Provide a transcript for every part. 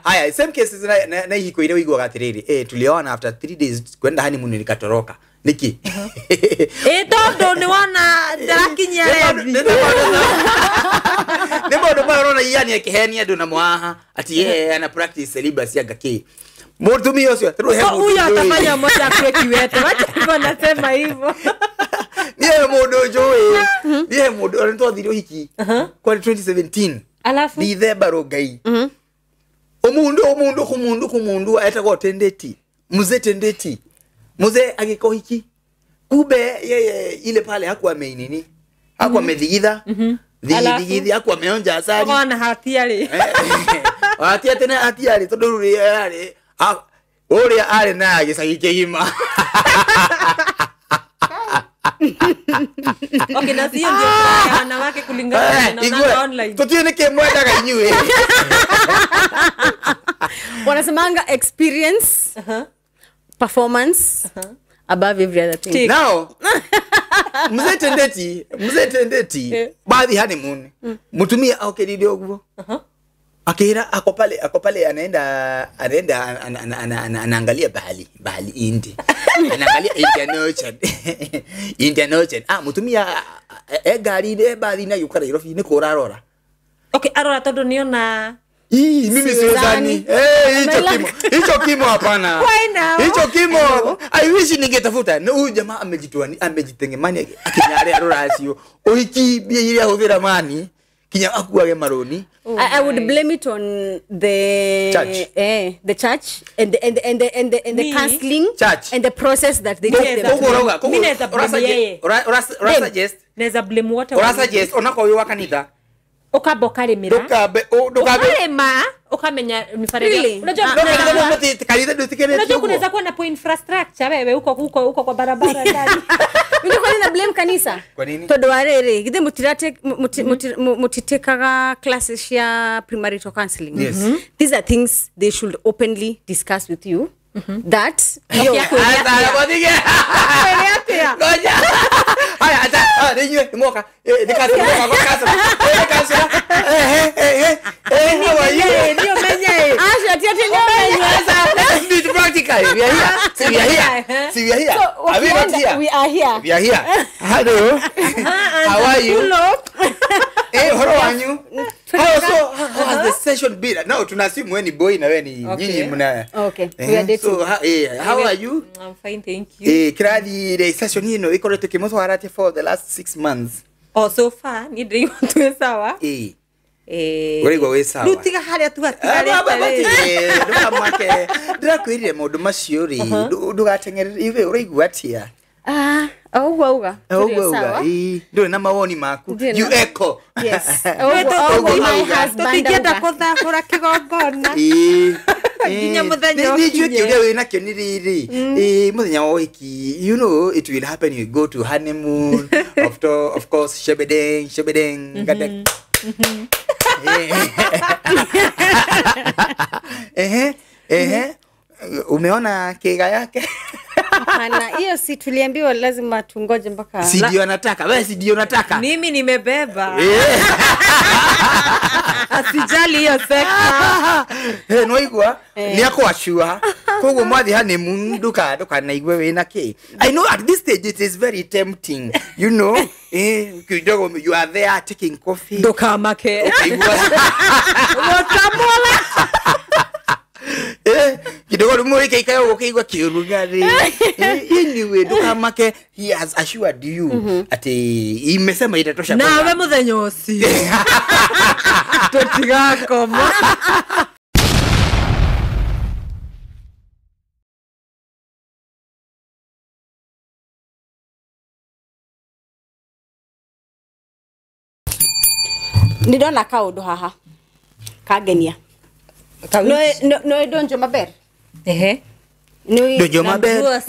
Haya same cases na hiko ile wigwa gatiriri tuliona after 3 days kwenda honeymoon nikatoroka niki tondu ni wona ndarakinyia revi ni maundu maya urona yani akihenia andu na mwaha ati yeye ana practice celibacy anga ki mutumia ucio huyo atafanya moja akue kiwete. Wacha hivyo nasema hivyo. Niye mundu njui niye mundu ni twathire uhiki kwa 2017 alafu Dithemba Rongai umundu etagwo Tendeti mzee Tendeti mzee agika uhiki kumbe yeye ile pale hakuwa ameinini hakuwa amethigitha thigithi hakuwa ameonja asali ona hatiari hatia tena hatiari tondu ruri uria ari na gicagi kigima. Okay, na sio ndio wanawake kulingana na online. Tutio ni kimwendaga inyuĩ. Wanasemanga experience, performance above every other thing. Now, mzee Tendeti bathi honeymoon. Mutumia okirire uguo. Akira ako pale anaenda anaangalia bahali Indi. Anaangalia Indian Ocean. Mutumia gari ile bathi na yukara Nairobi ni kurarora. Okay, arora tondu niona mimi siwezani. Hicho kimo hapana. Hicho kimo. I wish ningetafuta. Huyu jamaa amejitoa amejitengemani akinyare arora acio. Uhiki bia ile ahuthira mani. Kinya akuage maroni. I would blame it on the church. The church and the counseling church. And the process that they take them. Mimi naweza blame yeye. Ora suggest. Naweza blame wote. Ora suggest onako uyu wa kanitha. Ukamba ukarimira. Ndukambe ukarima ukamenya mifereji. Unajua unajua kunaweza kuwa na point infrastructure wewe huko kwa barabara ndani. Mimi kwa nini na blame kanisa? Kwa nini? Tondu wa riri githe mutirate mutitekaga classes ya premarital counseling. Yes. These are things they should openly discuss with you. That yo haya ata ninywe moka nikasema how are you ndio menye asha tia ndio menye. Let's do it practically. We are here. So, are we not here? We are here. We are here. Hello. How are you? Hello are you? How has the session been? Now tunassume wewe ni boy na wewe ni nyinyi mna. Okay. We are dating. So how are you? I'm fine, thank you. Kiradi the session ino ikorete kimutwarate for the last 6 months. Oh, so far ni dream tu sawa. Urigwa wi sawa. Rutiga haria tu atigarite. Ndukamake. Ndirakwirire maundu macio ri ndugatengerere iwe uraigua atia? Uguo uga. Uguo. Nduri na mawoni maku. You echo. Yes. Uguo my husband. Tutingĩenda kũthahũra kĩgongona. Nginya mũthenya ũkinye. Nĩ njũĩ kĩũria wĩ nakĩo nĩ rĩrĩ. Mũthenya wa ũhiki, you know it will happen, you go to honeymoon, of course shebedeng gadek. Umeona kega yake? Hapana, hiyo si tuliambiwa lazima tungoje mpaka. Si ndio anataka, wewe si ndio unataka. Mimi nimebeba. Asijali hiyo sekta. No igua ni akwacua. Koguo mwathi honeymoon ndukanaigwe wina ki. I know at this stage it is very tempting. You know, kidogo you are there taking coffee. Ndukamake. Wotamola. Kidogo rumurike ikayo ukiigwa kiurugari. Anyway, ndukamake, he has assured you ati imesema itatosha. Nawe muthenya ucio. Tutigakoma. Nindona kaundu haha kangenia. No donjo maber. Ehe. Donjo maber.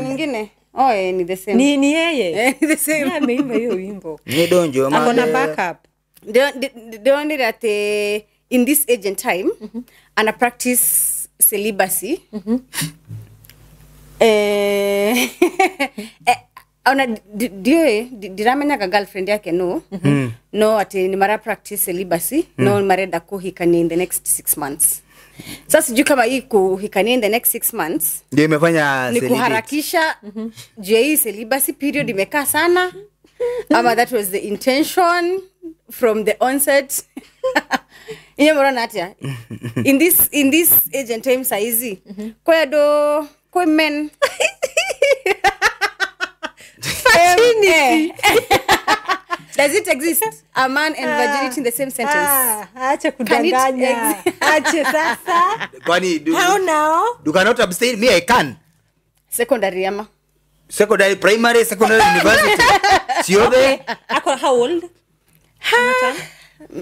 Nyingine. Oh, ni the same. Ni yeye. The same. Yeye ameimba hiyo wimbo. Ni donjo maber. Akona backup. Ndio that in this age and time ana practice celibacy. Ona ndiũĩ ndiramenyaga girlfriend yake no no ati ni mara practice celibacy no marenda kuhikania in the next 6 months. Sasa sijui kama hii kuhikania in the next 6 months ndio imefanya ni kuharakisha juu hii celibacy period imekaa sana ama that was the intention from the onset. Inye murona atia in this age and time saizi kwa do kwa men Virginity. Does it exist a man and virginity in the same sentence? Acha kudanganya. Acha sasa. Kwani how now? You cannot abstain. Me I can. Secondary ama secondary, primary, secondary, university. Siode. Ako how old?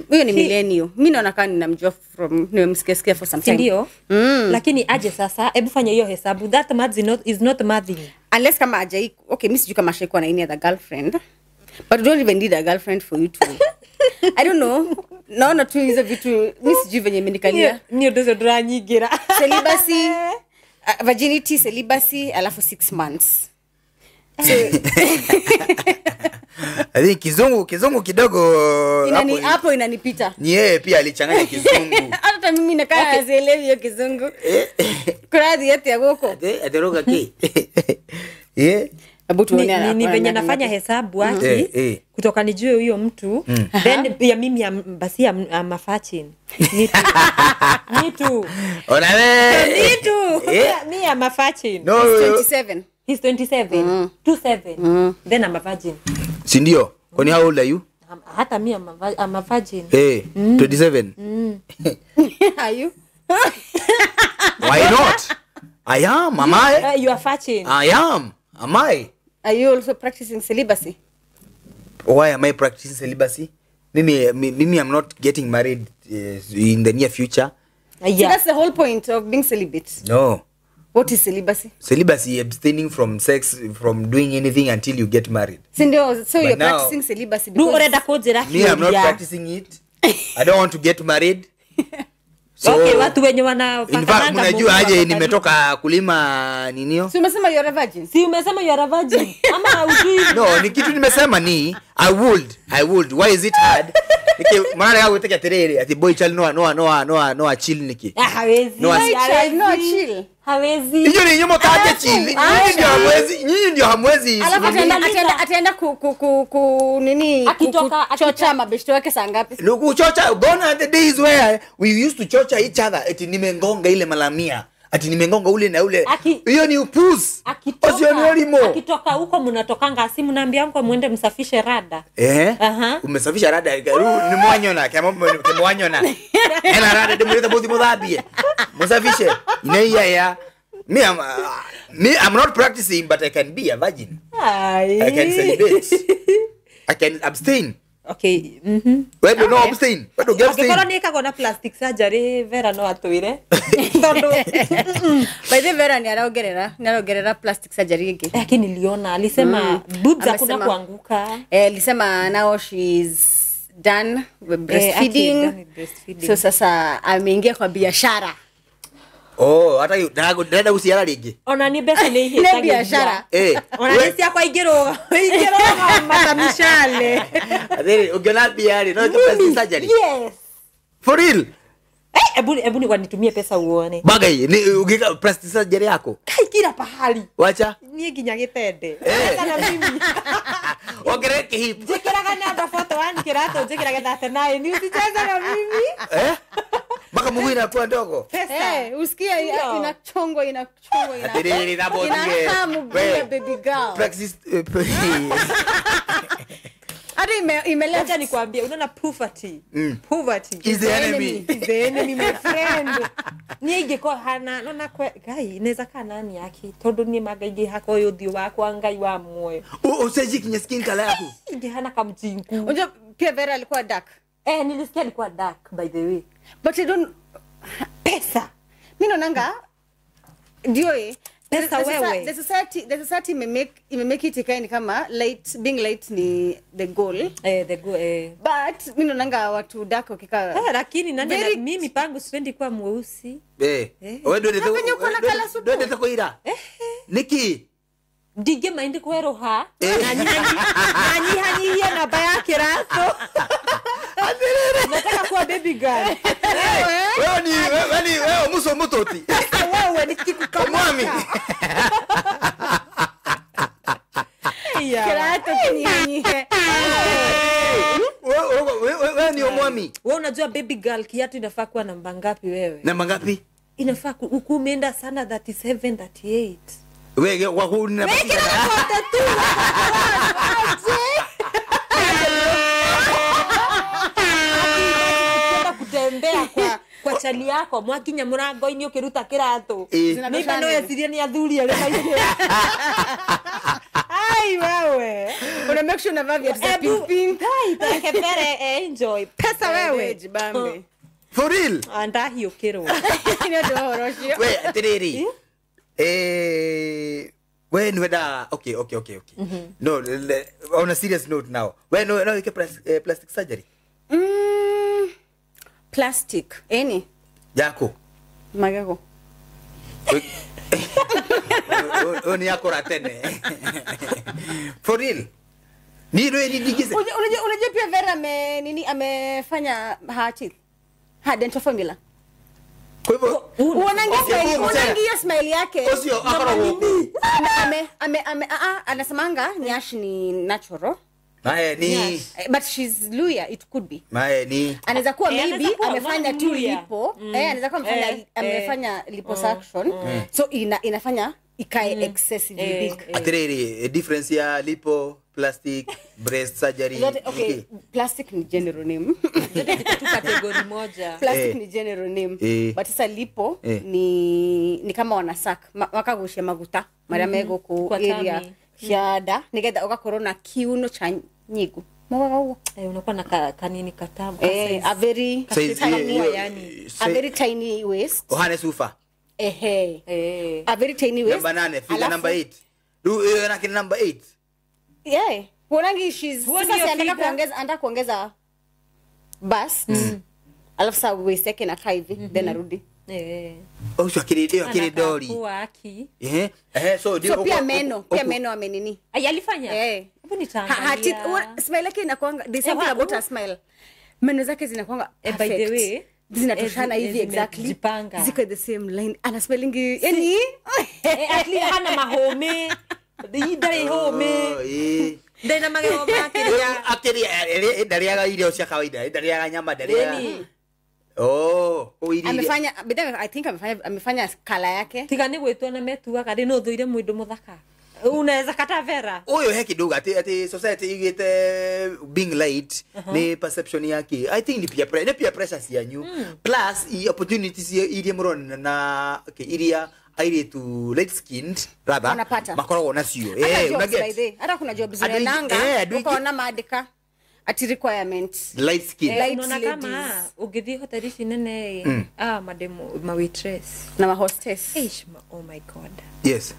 Huyo ni millennial. Mimi naona kama ninamjua from nimemsikia for some time. Ndio. Lakini aje sasa, hebu fanya hiyo hesabu. That math is not mathing. Unless kama aje, okay, mimi sijui kama ashaikuwa na any other girlfriend. But you don't even need a girlfriend for you to. I don't know. Naona tu hizo vitu mimi sijui venye imenikalia. Ni ndio ndio nyingira. Celibacy, virginity, celibacy alafu 6 months. So I think kizungu kidogo hapo inanipita. Ni yeye pia alichanganya kizungu. Hata mimi nakaa sielewi hiyo kizungu. Kuradhi yetu ya goko. Ateroga ki. Eh. Ni venye nafanya hesabu aki kutoka nijue huyo mtu then ya mimi basi am a virgin. Ni tu. Ona we. Ni tu. Me am a virgin. No, he's 27. He's 27. 27. Then I'm a virgin. Si ndio? Kwani how old are you? Hata mi I'm a virgin. 27. Are you? Why not? I am. Am I? You are virgin. I am. Am I? Are you also practicing celibacy? Why am I practicing celibacy? Mimi I'm not getting married in the near future. Yeah. So that's the whole point of being celibate. No. What is celibacy? Celibacy, abstaining from sex, from doing anything until you get married. Sindio, so you're now, practicing celibacy because... Me, I'm not practicing it. I don't want to get married. So, okay, watu wenye wana... In fact, mnajua aje nimetoka kulima ninio? Si umesema you're a virgin? Si umesema you're a virgin? Ama hujui? No, ni kitu nimesema ni, I would. Why is it hard? Niki maana yangu itaka terere ati boy child no chill niki. Hawezi. No chill. Hawezi. Hiyo ni nyumo kaje chill. Nyinyi ndio hamwezi. Alafu ataenda ku nini kuchocha mabeshte wake saa ngapi? No kuchocha, gone are the days where we used to chocha each other. Ati nimengonga ile malamia. Ati nimengonga ule na ule. Hiyo ni upuzi. Akitoka huko mnatokanga simu naambia mko muende msafishe rada. Umesafisha rada ni mwanyona kama mwanyona. Ena rada demuleta bothi mudhabie. Msafishe. Inaiya ya. Me I'm not practicing but I can be a virgin. I can celebrate. I can abstain. Okay. Wewe do no abstain. Wewe do abstain. Angĩkorwo nĩ ĩkagwo na plastic surgery Vera no atwire. Tondu by the Vera ni araongerera plastic surgery ĩngĩ. Lakini niliona alisema boobs hakuna kuanguka. Alisema now she's done with breastfeeding. So sasa ameingia kwa biashara. Oh, hata ndenda guciara ringi. Ona ni mbeca ni ihĩtagia. Ni biashara. Ona ni ciakwa ingĩrũga. Ingĩrũga matamishale. Athiri ungiona biari no plastic surgery. Yes. For real. Ebu ni wanitumie pesa uone. Bagai ni ugika plastic surgery yako. Kai kila pahali. Wacha. Ni nginya gitende. Kana mimi. Ongerere kihip. Njikiraga namba 41 kirato njikiraga 39 ni usicheze na mimi. Baka mguu inakuwa ndogo. Usikia inachongwa ina. Atiriri na bodi. Inahamu baby girl. Practice. Hadi imeleta nikwambie unaona poverty. Poverty is the enemy. Is the enemy my friend. Ni ingĩkorwo hana nona kwe ngai inaweza kana nani yake tondu ni mangaingĩ hako uyu thiu wakwa ngai wa muoyo. Useji kinye skin color yako. Ingĩhana kamjinku. Unajua pia Vera alikuwa dark. Nilisikia alikuwa dark by the way. But I don't pesa. Mimi naonanga ndio pesa wewe. The society may make it ikae ni kama light, being light ni the goal. The goal. But mimi naonanga watu dark ukika. Lakini nani mimi pangu sipendi kuwa mweusi. Wewe ndio ndio koira. Niki ndingĩ maindi kweruha na nyihanyihie namba ya kĩratũ. Nataka kuwa baby girl. Wewe ni wewe muso mutoti. Wewe ni kikukamata. Mwami. Kĩratũ kinyihanyihe. Wewe ni omwami. Wewe unajua baby girl kiatu inafaa kuwa namba ngapi wewe? Namba ngapi? Inafaa umeenda sana 37 38. Wewe wakuna kutembea kwa chali yako mwakinya murango-ini ukiruta kiratu. Niba no yecirie ni athuri aria maingĩ. Ai wewe. Una make sure unavaa viatu za pink pink. Ai pere enjoy. Pesa wewe. Jibambe. For real. Andahiukirwo. Ni ndio horoshio. We atiriri. When whether okay. No, on a serious note now. When no you can plastic surgery. Plastic. Any. Yako. Magego. Oni yako ratene. For real. Ni really digise. Unajua pia Vera nini amefanya her teeth. Her dental formula. Kwa hivyo uonangi hiyo smile yake. Osio akoro. Ame anasemanga nyash ni natural. Mae ni but she's Luya, it could be. Mae ni anaweza kuwa maybe amefanya tu lipo. Anaweza kuwa amefanya liposuction. So inafanya ikae excessively big. Atiriri difference ya lipo, plastic, breast surgery. Okay, plastic ni general name. Zote ziko tu category moja. Plastic ni general name. But sasa lipo ni kama wanasak wakagushia maguta mara mego ku area ya nigetha ugakorwo na kiuno cha nyigu. Mwaga unakuwa na kanini katamu. A very tiny, yani a very tiny waist. Ohane sufa. A very tiny waist. Number 9, figure number 8. Do na kina number 8. Yeah. Unaona she's sasa anataka kuongeza bust. Alafu sasa waist yake inakaa hivi then arudi. Osho akili dori. Kwa aki. So so pia meno amenini. Ai alifanya? Hebu nitaangalia. Smile yake inakuanga there's something about her smile. Meno zake zinakuanga perfect. By the way, zinatoshana hivi exactly. Jipanga. Ziko the same line. Ana smiling yani at least hana mahome. Ndari home. Ndena magego makiria. Akiria ndariaga irio cia kawaida, ndariaga nyama, ndariaga. Oh, amefanya I think amefanya kala yake. Tiga ni gwitwo na metuaga ri no thuire mwindu muthaka. Unaweza kata Vera. Uyo he kidogo ati society igite being light ni perception yake. I think ni peer pressure cianyu plus i opportunities iria murona na okay iria airitu light skinned rather makoragwo nacio. Una get. Hata kuna jobs zinaendanga ukaona maandika ati requirement light skin. Light kama ugithie hoteli ici nene mademo ma waitress na ma hostess. Eish, oh my god. Yes.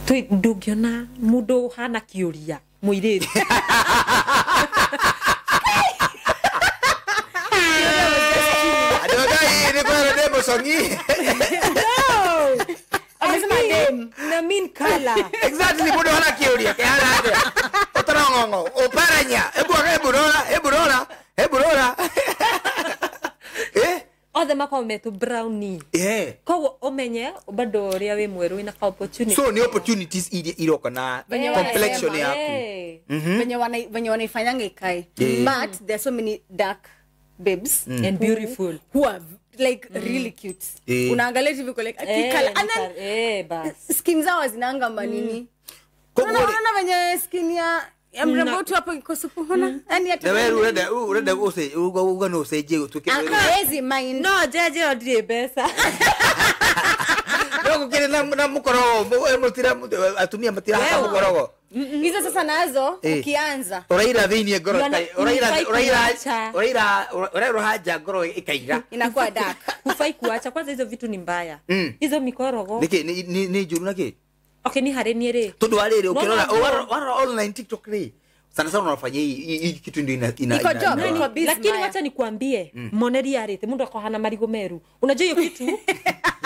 Tu ndungiona mundu hana kiuria muiritu. Adogai ni para demo songi. No. Amesema dem na mean color. Exactly, mundu hana kiuria kehana atia. Otarongongo, oparanya. Ebu rora. Othe makoragwo metwo brownie. Koguo umenye bado uria wi mweru ina ka opportunity. So ni opportunities iria iroka na complexion yaku. Venye wanaifanyanga ikae. But there are so many dark babes and beautiful who are like really cute. Unaangalia hivi uko like akikala and then bas skin zao zinaanga manini. Unaona venye skin ya mrembo tu hapo iko supu hona. Yani hata wewe urenda use uga no useje utuke. Hawezi mind. No jeje ndire pesa. No kukire na mukorogo mutira atumia matira hata mukorogo. Hizo sasa nazo ukianza uraira thini ngoro uraira uraira haja ngoro ikaira inakuwa dark. Hufai kuacha kwanza hizo vitu ni mbaya. Hizo mikorogo. Niki ni juru naki. Okay ni hari ni ri. Tondu ariri ukirora warora online TikTok ri. Sana sana unafanya hii kitu ndio ina lakini wacha nikuambie moneri arite mundu akohana marigo meru. Unajua hiyo kitu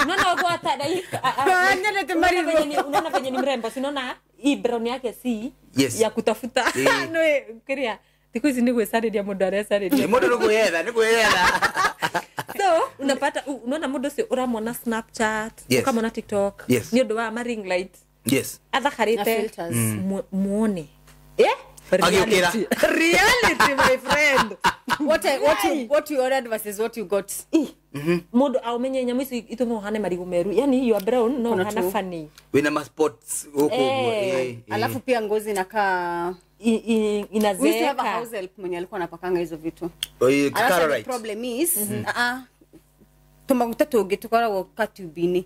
Unaona wako hata unaona venye ni mrembo, si unaona hii brown yake si yes. Ya kutafuta. No kiria. Siku hizi ni gwecariria mundu arecariria. Mundu ni gwetha, ni gwetha. So unapata unaona mundu ucio uramwona Snapchat, yes. Ukamwona TikTok. Yes. Ni undu wa ma ring light. Yes. Athakarite muone. Eh? Reality. Reality my friend. What you ordered versus what you got. Mundu aumenye nyamu ici itume uhane marigu meru. Yani you are brown no hana funny. Wina ma spots huko. Alafu pia ngozi inakaa inazeeka. We have a house help mwenye alikuwa anapakanga hizo vitu. Alafu the problem is tumaguta tuge tukoragwo katubini.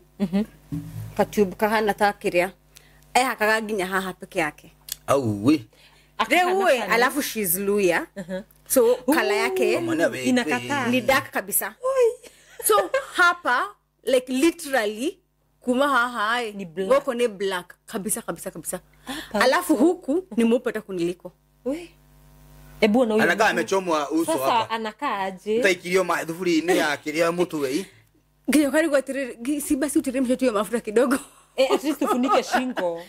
Katube kahana ta kiria. Ehakaga nginya haha peke yake. Au we. Rewe alafu she's Luya. So kala yake inakataa. Ni dark kabisa. So hapa like literally kuma haha ni black. Wako ni black kabisa kabisa kabisa. Alafu huku ni mweupe hata kuniliko. We. Ebu na huyu anakaa amechomwa uso hapa. Sasa anakaa aje? Taikilio madhufuri ni ya kilia mtu we. Ngiyo karibu atiriri si basi uteremshe tu ya mafuta kidogo. At least ufunike shingo.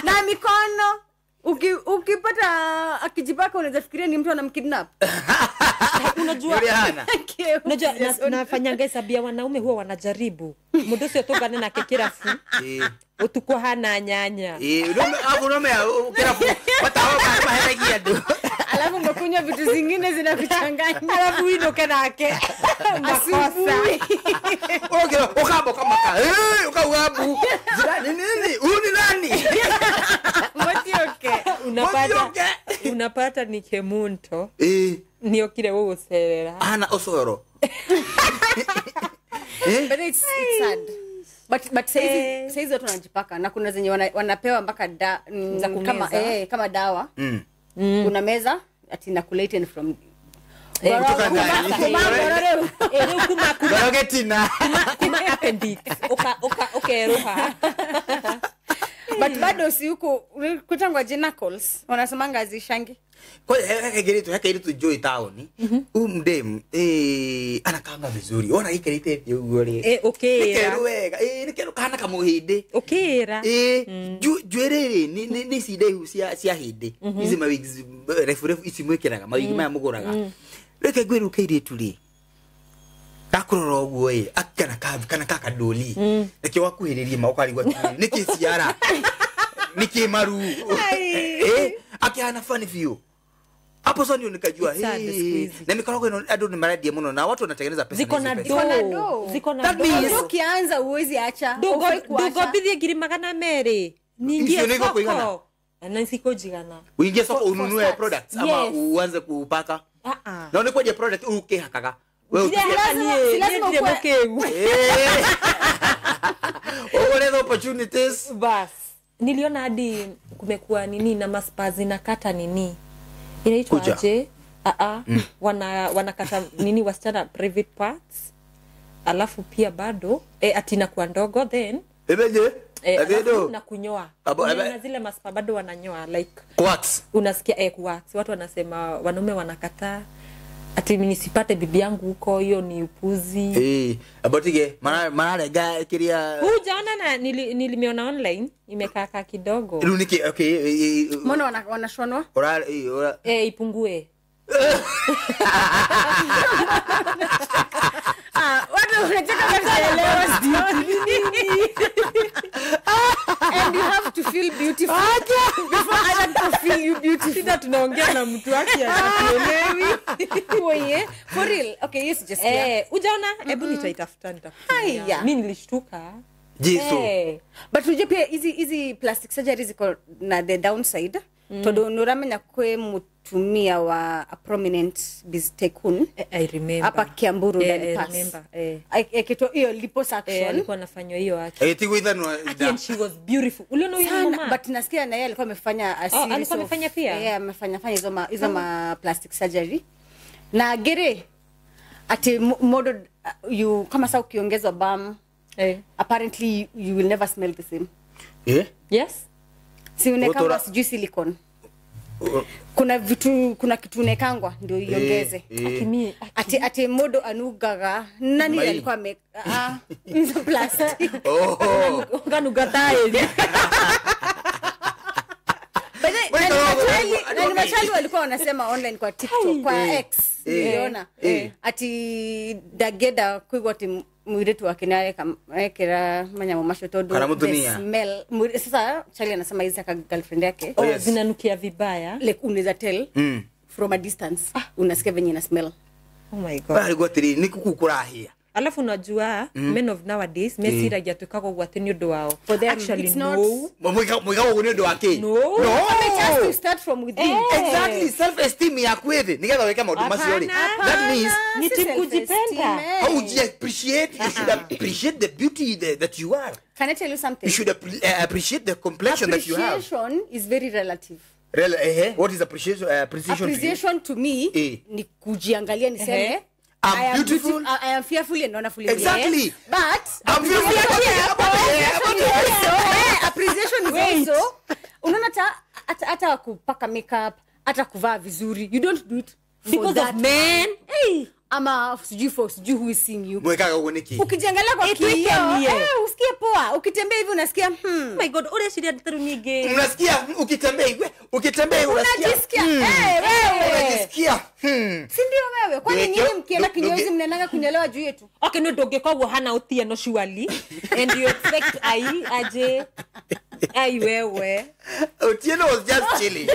Na mikono. Ukipata akijipaka unaweza fikiria ni mtu anamkidnap. Unajua unajua nafanyanga hesabu ya wanaume huwa wanajaribu. Mundu ucio tungane nake kirabu. Utuko hana nyanya. Unome kirabu watawa maheragia ndu. Alafu ngekunywa vitu zingine zinakuchanganya. Alafu inuke nake. Makosa. Okay, ukabo kama ka. Ukauabu. Jirani nini? Huyu ni nani? Motioke. Unapata ni kemunto. Niokire gugucerera. Ana osoro. But it's sad. But saizi watu wanajipaka na kuna zenye wanapewa mpaka kama kama dawa. Una meza ati na kulaten from kuma appendix ukeruha. But bado si huko kutangwa genacles wanasemanga azishangi. Kwa heke joy town. Mdem anakanga vizuri. Ona ikerite uguo ri. Okay. Nikeru wega. Nikeru kana kamuhinde. Okera. Jwerere ni cidaihu cia hinde. Ici ma wigs refu refu ici mwikiraga mawigi maya muguraga. Reke ngwiru kairitu ri. Gakurora uguo akana kana kakadoli. Reke wakuhiririe ma ukarigwa niki ciara. Niki maru. Akihana funny view. Hapo sasa ndio nikajua na mikorogo ino adu ni maradia muno na watu wanatengeneza pesa. Ziko na do. Ziko na do. Ukianza uwezi acha. Ndugobithie 200,000. Niingie soko. Na siko jigana. Uingie soko ununue products ama uanze kupaka. Na ni kwaje product ukihakaga. Wewe lazima ukegu. All opportunities. Bas. Niliona hadi kumekuwa nini na maspazi na kata nini. Inaitwa aje? Wanakata nini wasichana private parts. Alafu pia bado ati inakuwa ndogo then. Ebeje? Alafu na kunyoa. Na zile maspa bado wananyoa like wax. Unasikia wax. Watu wanasema wanaume wanakataa. Ati nisipate bibi yangu huko, hiyo ni upuzi. Abotige manarenga kiria. Hujaona na nilimiona online imekaa kidogo. Luniki okay. Mbona wanashonwa? Ora ipungue. Watu wanacheka kuelewa story. And you have to feel beautiful before I want to feel you beautiful. Sida tunaongea na mtu wake anaelewi. Oye, for real. Okay, yes just ujaona hebu nitaitafuta nitakutumia. Mimi nilishtuka. Jesu. But unajua pia hizi plastic surgery ziko na the downside. Todo nuramenya kwe mutumia wa a prominent biz tycoon. I remember. Hapa Kiamburu Dani Pass. Remember. Ekito hiyo liposuction. Alikuwa anafanywa hiyo yake. Tigwithanwa. And she was beautiful. Uliona huyo mama? But nasikia na yeye alikuwa amefanya a series. Alikuwa amefanya pia? Amefanya hizo ma plastic surgery. Na gere ati model you kama sasa ukiongezwa bam. Apparently you will never smell the same. Yes? Si unekama sijui silicone. Kuna vitu, kuna kitu unekangwa ndio iongeze. Ati modo anugaga nani alikuwa ame hizo plastic. Oh. Nganuga taeli. Na ni machali walikuwa wanasema online kwa TikTok, kwa X niliona. Ati dageda kuigwa ati mwiretu wake naye kera manyamo mashoto the smell. Sasa Charlie anasema hizi aka girlfriend yake. Oh, zinanukia vibaya. Like unaweza tell from a distance. Unasikia venye ina smell. Oh my god. Bali gotiri ni kukukurahia. Alafu unajua men of nowadays mesiragia tukago gwate ni undu wao. Actually it's not. Mwika ni undu wake. No. Just to start from within. Exactly, self esteem ya kweli. Nigetha weka maundu macio ri. That means ni kujipenda. How would you appreciate? You should appreciate the beauty that you are. Can I tell you something? You should appreciate the complexion that you have. Appreciation is very relative. What is appreciation? Appreciation to me ni kujiangalia niseme I'm beautiful. I am fearfully and wonderfully. Exactly. But I'm appreciation is also unaona hata kupaka makeup, hata kuvaa vizuri. You don't do it because of men. Hey, ama sijui for sijui who is seeing you. Mwekaga uoneke. Ukijiangalia kwa kioo, usikie poa. Ukitembea hivi unasikia my god, ore shida tatu nyingi. Unasikia ukitembea hivi, ukitembea hivi unasikia. Unajisikia wewe. Unajisikia. Si ndio wewe? Kwani nyinyi mkienda kinyozi mnaendanga kunyolewa juu yetu? Okay, no doge kwa hana Otieno surely. And you expect ai aje. Ai wewe. Otieno was just chilling.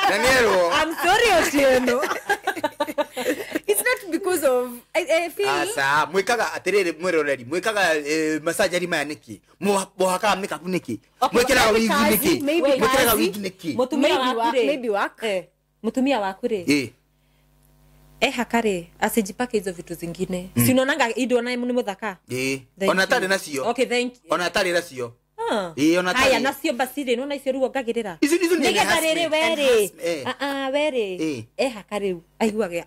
Daniel. I'm sorry Otieno. It's not because of I feel asa mwikaga atiriri mwiroreri mwikaga massage maya niki muhakaga makeup niki mwikiraga wig niki mwikiraga wig niki mutumia waku ri maybe work mutumia waku ri hakare asijipake hizo vitu zingine. Si unaonanga ido naye ni muthaka ona tari nacio. Okay, thank you. Ona tari nacio. Ona tari. Haya nacio basire nona icio ruongagirira icio ni nigetha riri weri weri hakare aiguaga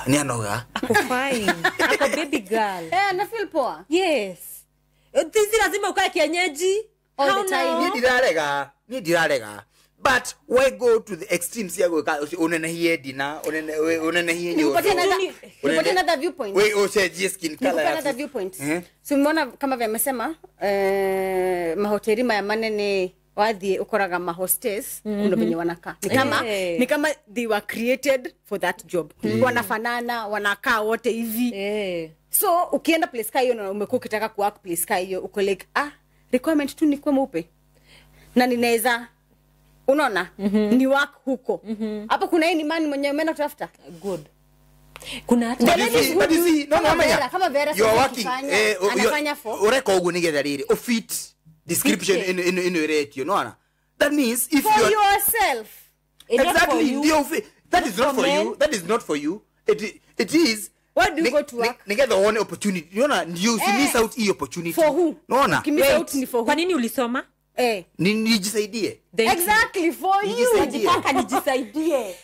ni anoga ako fine, ako baby girl. Na feel poa. Yes. This lazima ukae kienyeji all the time. Ni ndirarega. But why go to the extremes ya gwika unenehie dina unenehie nyoyo. Nipate another viewpoint. We ucheje skin color. Nipate another viewpoint. So umeona kama vile amesema mahoteli maya manene wathie ukoraga ma hostess kuna venye wanakaa. Ni kama they were created for that job. Wanafanana, wanakaa wote hivi. So ukienda place ka hiyo na umekuwa ukitaka ku work place ka hiyo uko like requirement tu ni kwa mweupe. Na ninaweza unaona ni work huko. Hapo kuna yeye ni man mwenye umeenda kutafuta. Good. Kuna hata but you see no no kama Vera you are working anafanya for ureka ugu nigetha riri ufit description in rate you know that means if for you yourself exactly you that is not for you, that is not for you, it is what do you go to work nigetha one opportunity you know you miss out e opportunity for who unaona miss out ni for who. Kwa nini ulisoma? Nijisaidie. Exactly for you. Najitaka nijisaidie.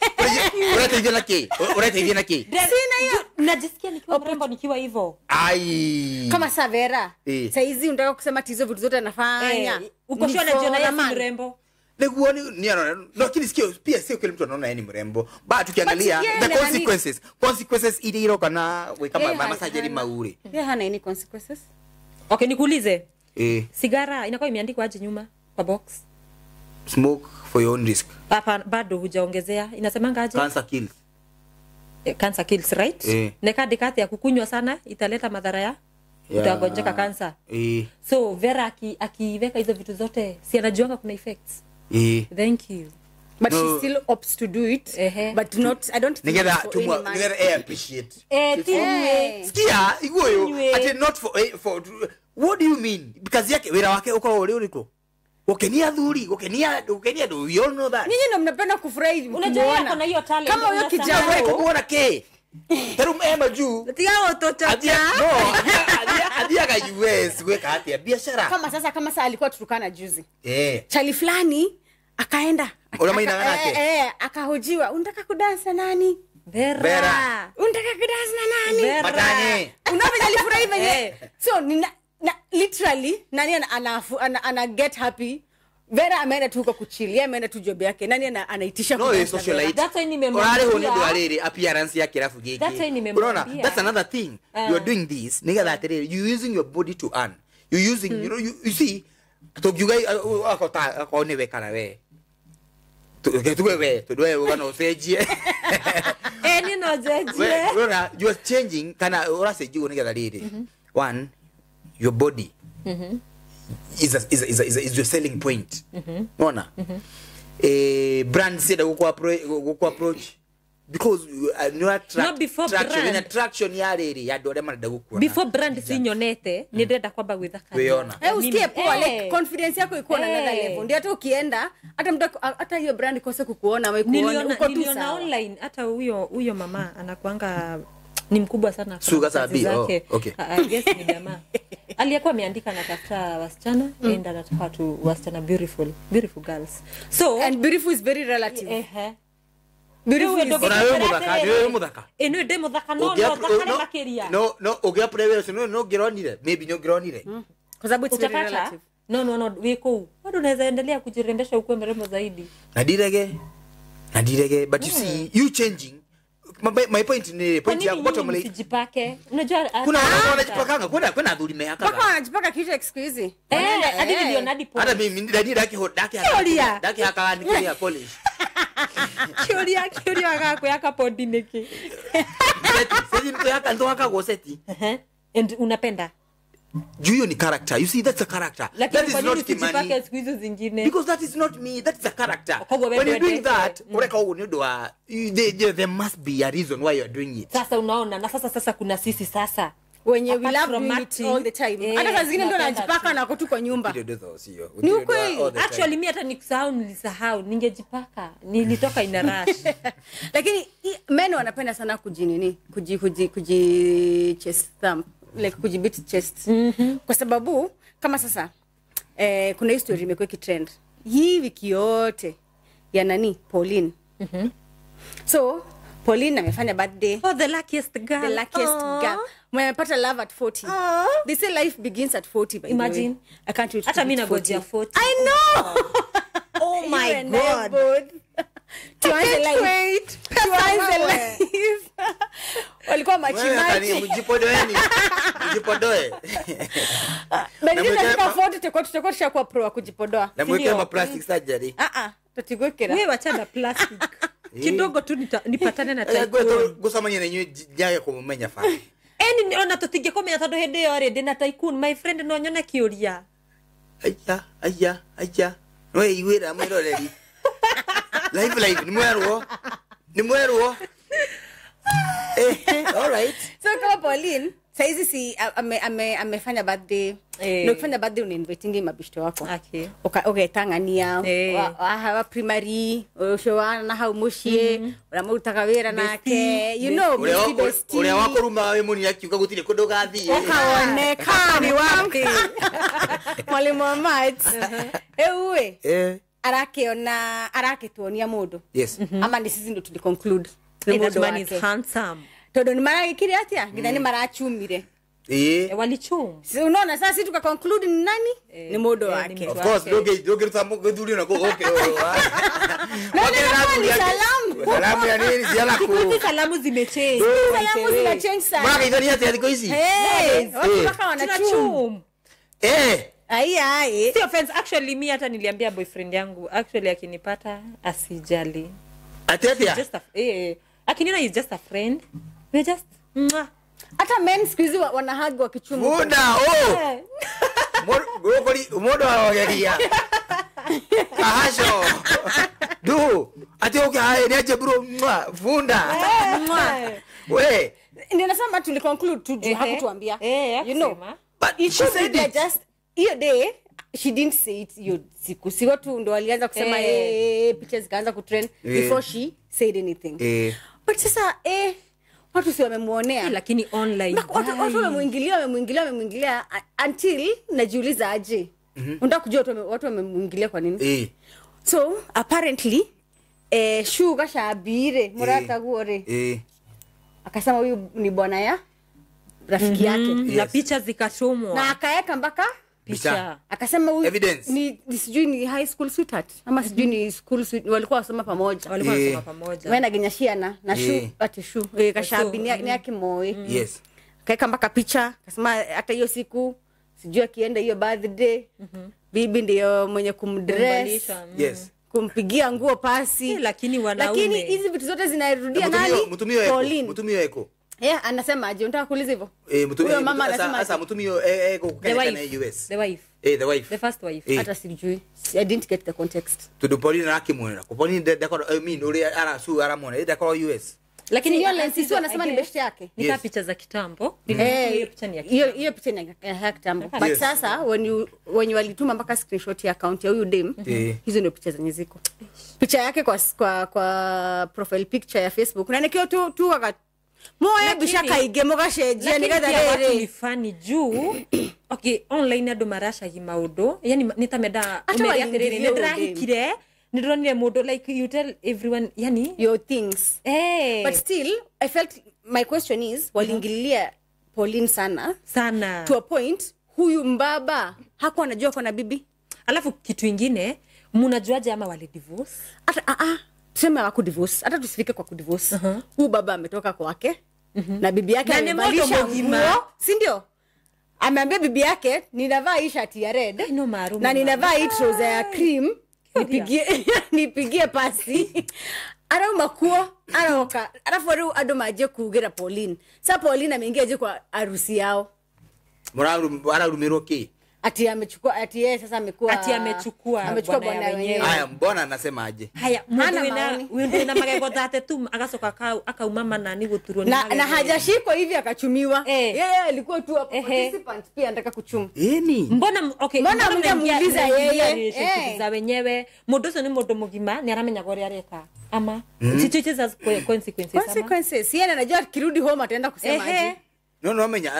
Unategemea na kei. Unategemea na kei. Sina hiyo. Najisikia nikiwa mrembo nikiwa hivyo. Ai. Kama Savera. Saizi unataka kusema tizo vitu zote anafanya. Uko sure anajiona yeye mrembo? Niguo ni anaona. Lakini sikio pia sio kila mtu anaona yeye ni mrembo. But tukiangalia the consequences. Consequences ile ile kana kama massage maure. Yeye hana any consequences. Okay, nikuulize. Sigara inakuwa imeandikwa aje nyuma kwa box? Smoke for your own risk. Hapa bado hujaongezea. Inasemanga aje? Cancer kills. Cancer kills, right? Neka dekati ya kukunywa sana italeta madhara ya utagonjeka cancer. So Vera akiweka hizo vitu zote si anajuanga kuna effects. Thank you. But she still opts to do it. But not I don't think nigga appreciate. Sikia iguyo ati not for what do you mean? Because yake wira wake uko uri uriko. Gukenia thuri, gukenia we all know that. Nyinyi ndo mnapenda kufurahi. Unajua yako na hiyo talent. Kama huyo kijana wewe kuona ke. Taru ema juu. Tiga otochacha. No, adia ka US weka hati ya biashara. Kama sasa alikuwa Turkana juzi. Chali fulani akaenda. Akahojiwa, unataka kudansa nani? Vera. Unataka kudansa na nani? Vera. Matane. Unaona alifurahi venye. So nina literally nani ana get happy Vera ameenda tu huko kuchilia, ameenda tu job yake. Nani anaitisha no socialite? That's why nimemwambia. Urare ho ni riri appearance ya kirafu giki. That's why nimemwambia. Unaona, that's another thing. You are doing this nigga that you using your body to earn. You using you know you see tukiuga akota akone kana we. Tuwe we tuwe ugana usejie. Ni no jejie. Unaona, you are changing kana uraseji nigga riri. One, your body. Is your selling point. Unaona? Brand said go approach because you attract no, before attraction brand. In attraction ya riri ya dore mara gukuona. Before brand sinyonete ni ndenda kwamba gwithaka. Weona. Usikie poa like confidence yako iko na another level. Ndio hata ukienda hata mtu hata hiyo brand ikose kukuona ama ikuone uko tu sawa. Online hata huyo mama anakuanga ni mkubwa sana. Suga sabi. Oh, okay. I guess ni jamaa. Aliyekuwa ameandika anatafuta wasichana and anataka tu wasichana beautiful girls. So and beautiful is very relative. Beautiful is wewe muthaka. Eno de muthaka no no makiria. No ugiapre wewe no ngironire. Maybe no ngironire. Kwa sababu it's very relative. No wiko. Bado unaweza endelea kujirembesha ukuwe mrembo zaidi. Na direge but you see you changing. My point ni point yangu bottom line usijipake. Unajua kuna wanajipakanga, kuna dhuri mehaka. Mpaka wanajipaka kitu excuse. Hadi niliona hadi point. Hata mimi ndani daki haka nikia polish. Kiuria akakuyaka podi niki. Sisi mtu yaka ndo haka goseti. And unapenda. Juu ni character. You see that's a character. Lakini that is not Kimani. Siku hizo zingine. Because that is not me, that is a character. When you're doing that, ureka ugo there must be a reason why you're doing it. Sasa unaona na sasa kuna sisi sasa wenye we love doing it all the time. Hata saa zingine ndio anajipaka na ako tu kwa nyumba. Ni ukweli. Actually mimi hata nikusahau nilisahau ningejipaka. Nilitoka in a rush. Lakini men wanapenda sana kujinini, kuji chest thumb. Like kujibit chest. Kwa sababu kama sasa kuna history imekuwa ikitrend hii wiki yote ya nani Pauline. So Pauline amefanya birthday. Oh, the luckiest girl. The luckiest girl. Amepata love at 40. They say life begins at 40 by imagine. The way. I can't wait. Hata mimi nagojea 40. I know. Oh my God. Tuanze life. Tuanze life. Walikuwa machimachi. Mjipodoeni. Mjipodoe. But katika 40 tutakuwa tushakuwa pro wa kujipodoa. Na mweke ma plastic surgery. Tutigwekera. Wewe wachana plastic. Kidogo tu nipatane na tycoon. Gusamanya na nyewe jaye kumumenya fa. Eni ona tutingekomenya tondu hindi yo ri ndina tycoon my friend no nyone kiuria. Aya. No iwira mwiroreri. Live ni mwerwo. All right. So kama Pauline saizi si amefanya birthday. Na ukifanya birthday unainvitingi mabishto wako. Okay. Okay tangania wa primary ushowana na hau mushie uramurutaga wira nake you know bestie. Uria wakuruma we muni akiuga gutire kundu gathie. Ukaoneka ni wapi? Mwalimu wa maths. Ewe. Arakiona arakituonia mundu. Yes. Ama ni sisi ndo tuli conclude. That man is handsome. Todo ni maragikire atia nginya ni marachumire. Walichum. Si unaona sasa sisi tuka conclude ni nani? Ni mundu wake. Of course doge tutamu na go okay. No, salamu. Salamu ya nini ziala ku. Salamu zimechange. Salamu zimechange sana. Mara idhani atia ziko hizi. Watu mpaka wanachum. Ai. Si offense actually mimi hata niliambia boyfriend yangu actually akinipata asijali. Atia. Just a akinina is just a friend. We just mwah. Hata men siku hizi wanahag wakichuma. Muda oh. Gokori modo wageria. Kahasho. Du, ati okay hai niache bro mwah funda. We. Ndio nasema tuli conclude tu hakutuambia. You know. But it she said it just hiyo day she didn't say it hiyo siku. Si watu ndo walianza kusema pictures zikaanza kutrend before she said anything. But sasa watu si wamemuonea lakini online watu wamemuingilia until najiuliza aje. Unataka kujua watu wamemuingilia kwa nini? So apparently Shuga Shabire Murata guore akasema huyu ni bwana ya rafiki yake. Na picha zikatumwa na akaeka mpaka Picha. Akasema huyu Evidence. ni sijui ni high school sweetheart ama sijui ni school sweet, walikuwa wasoma pamoja. Walikuwa wanasoma pamoja. Wena genyashiana na shu ati shu kashabi ni yake moi. Yes. Kaeka mpaka picha, akasema hata hiyo siku sijui akienda hiyo birthday bibi ndio mwenye kumdress. Yes. Kumpigia nguo pasi. Lakini wanaume. Lakini hizi vitu zote zinarudia nani? Mutumio Mutumio eko. Yeah, anasema aje? Unataka kuuliza hivyo? Mutumio mama anasema sasa mutumio eko kwa na US. The wife. The wife. The first wife. Hata sijui. I didn't get the context. To Pauline rakimwona. Ko Pauline ndakora I mean uri arasu aramwona ndakora US. Lakini hiyo lens sio anasema ni best yake. Ni yes. Picha za kitambo. Hiyo picha ni ya kitambo. Hiyo picha ni ya kitambo. But sasa when you walituma mpaka screenshot ya account ya huyu dem, hizo ndio picha zenye ziko. Picha yake kwa profile picture ya Facebook. Na nikio tu wakati moyo bishaka igemo gashejia nigatha rere ni funny juu. Okay, online ando marasha gimaudo. Yani nitameda umeria terere ndirahikire nironire mundu like you tell everyone yani your things. But still I felt my question is waliingililia Pauline sana sana to a point huyu mbaba hakuwa anajua kwa na bibi. Alafu kitu ingine mnajuaje ama wali divorce? Hata tuseme hawaku divorce, hata tusifike kwa kudivorce. Huyu baba ametoka kwake na bibi yake amevalisha nguo, si ndio? Ameambia bibi yake ninavaa hii shati ya red na ninavaa hii trouser ya cream, nipigie pasi. Arauma kuo aroka alafu riu andu maje kuugira Pauline. Sasa Pauline ameingia je kwa harusi yao? Murarumirwo ki? Ati amechukua, ati yeye sasa amekuwa ati amechukua bwana wenyewe. Haya, mbona anasema aje? Haya, mundu wina magego thate tu agacoka akauma manani guturwo ni na hajashikwa hivi akachumiwa. Yeye alikuwa tu participant pia anataka kuchuma. Yeni. Mbona okay, mbona mngemuuliza yeye za wenyewe? Mundu ucio ni mundu mugima ni aramenya goria areka. Ama chichiche consequences. Consequences. Yeye anajua akirudi home ataenda kusema aje. No amenya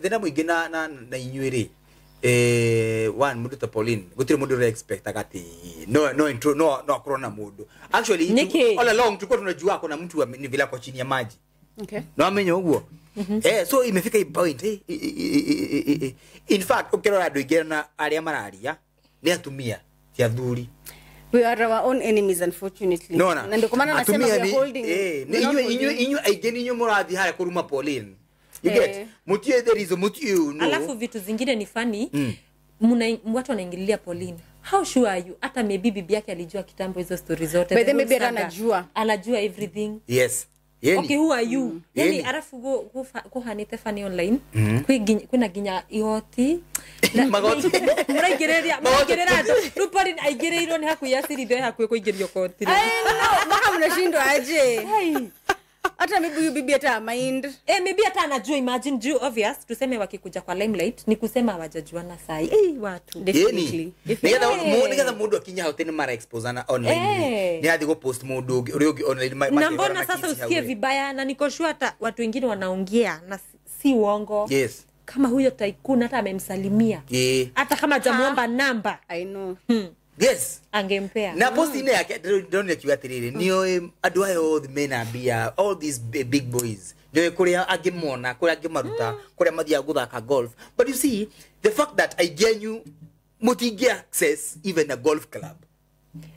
thina muingi na inyuĩ rĩ. One mundu ta Pauline gutire mundu ure expect akati no intro no akorwo na mundu actually Niki. All along tulikuwa tunajua kuna mtu ni vile kwa chini ya maji. Okay, no amenya uguo. So imefika hii point in fact ukirora andu ingi na aria mararia ni atumia ti athuri. We are our own enemies unfortunately. No, na ndio kwa maana nasema we are holding inyu aingĩ inyu murathi haria kuruma Pauline. You get mutie there is a mutie no. Alafu vitu zingine ni funny. Watu wanaingililia Pauline. How sure are you? Hata maybe bibi yake alijua kitambo hizo stories zote. But then maybe anajua. Anajua everything. Yes. Yeni. Okay, who are you? Yani alafu go hanite funny online. Kwina ginya ihoti. Magoti. Muraigiriria ru Pauline aigirirwo ni hakuhi acirithio hakuhi kuingirio koti. I know, mpaka mnashindwa aje. Hata maybe huyu bibi hata mind. Maybe hata anajua, imagine juu obvious tuseme wakikuja kwa limelight ni kusema hawajajuana sai. Watu. Definitely. Nigetha mundu akinya hau tene mara expose na online. Ni athi go post mundu uri ungi online. Na mbona sasa usikie vibaya na niko sure hata watu wengine wanaongea na si uongo. Yes. Kama huyo tycoon hata amemsalimia. Hata kama hajamuomba namba. I know. Yes. Angempea. Na post ine yake ndonire kiuga atiriri nioe andu aya othe mena mbia all these big boys nioe kuria angimona kuria angimaruta kuria mathiaga guthaka golf. But you see the fact that I get you mutingi access even a golf club.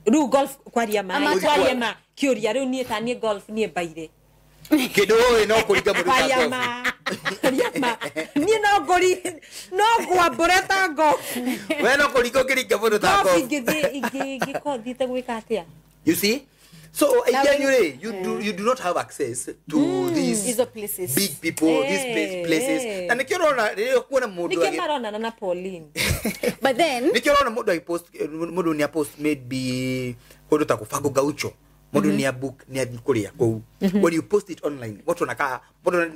Ru golf kwaria ma kiuria riu nie ta nie golf nie baire. Kindu oi no kuringa mundu ta golf. Kwaria ma nie no ngori no ngwambure ta golf. We no kuringa ukiringa mundu ta golf. Ingĩ thiĩte gwĩka atĩa? You see? So again, you do not have access to these places. Big people, these places. Na nikio rona rĩrĩa kuona mundu nikio marona na Pauline. But then nikio rona mundu ai post mundu ni a post maybe kundu ta kufango gaucho. Mundu ni a book ni athi kuria kuu. When you post it online, watu wanakaa mundu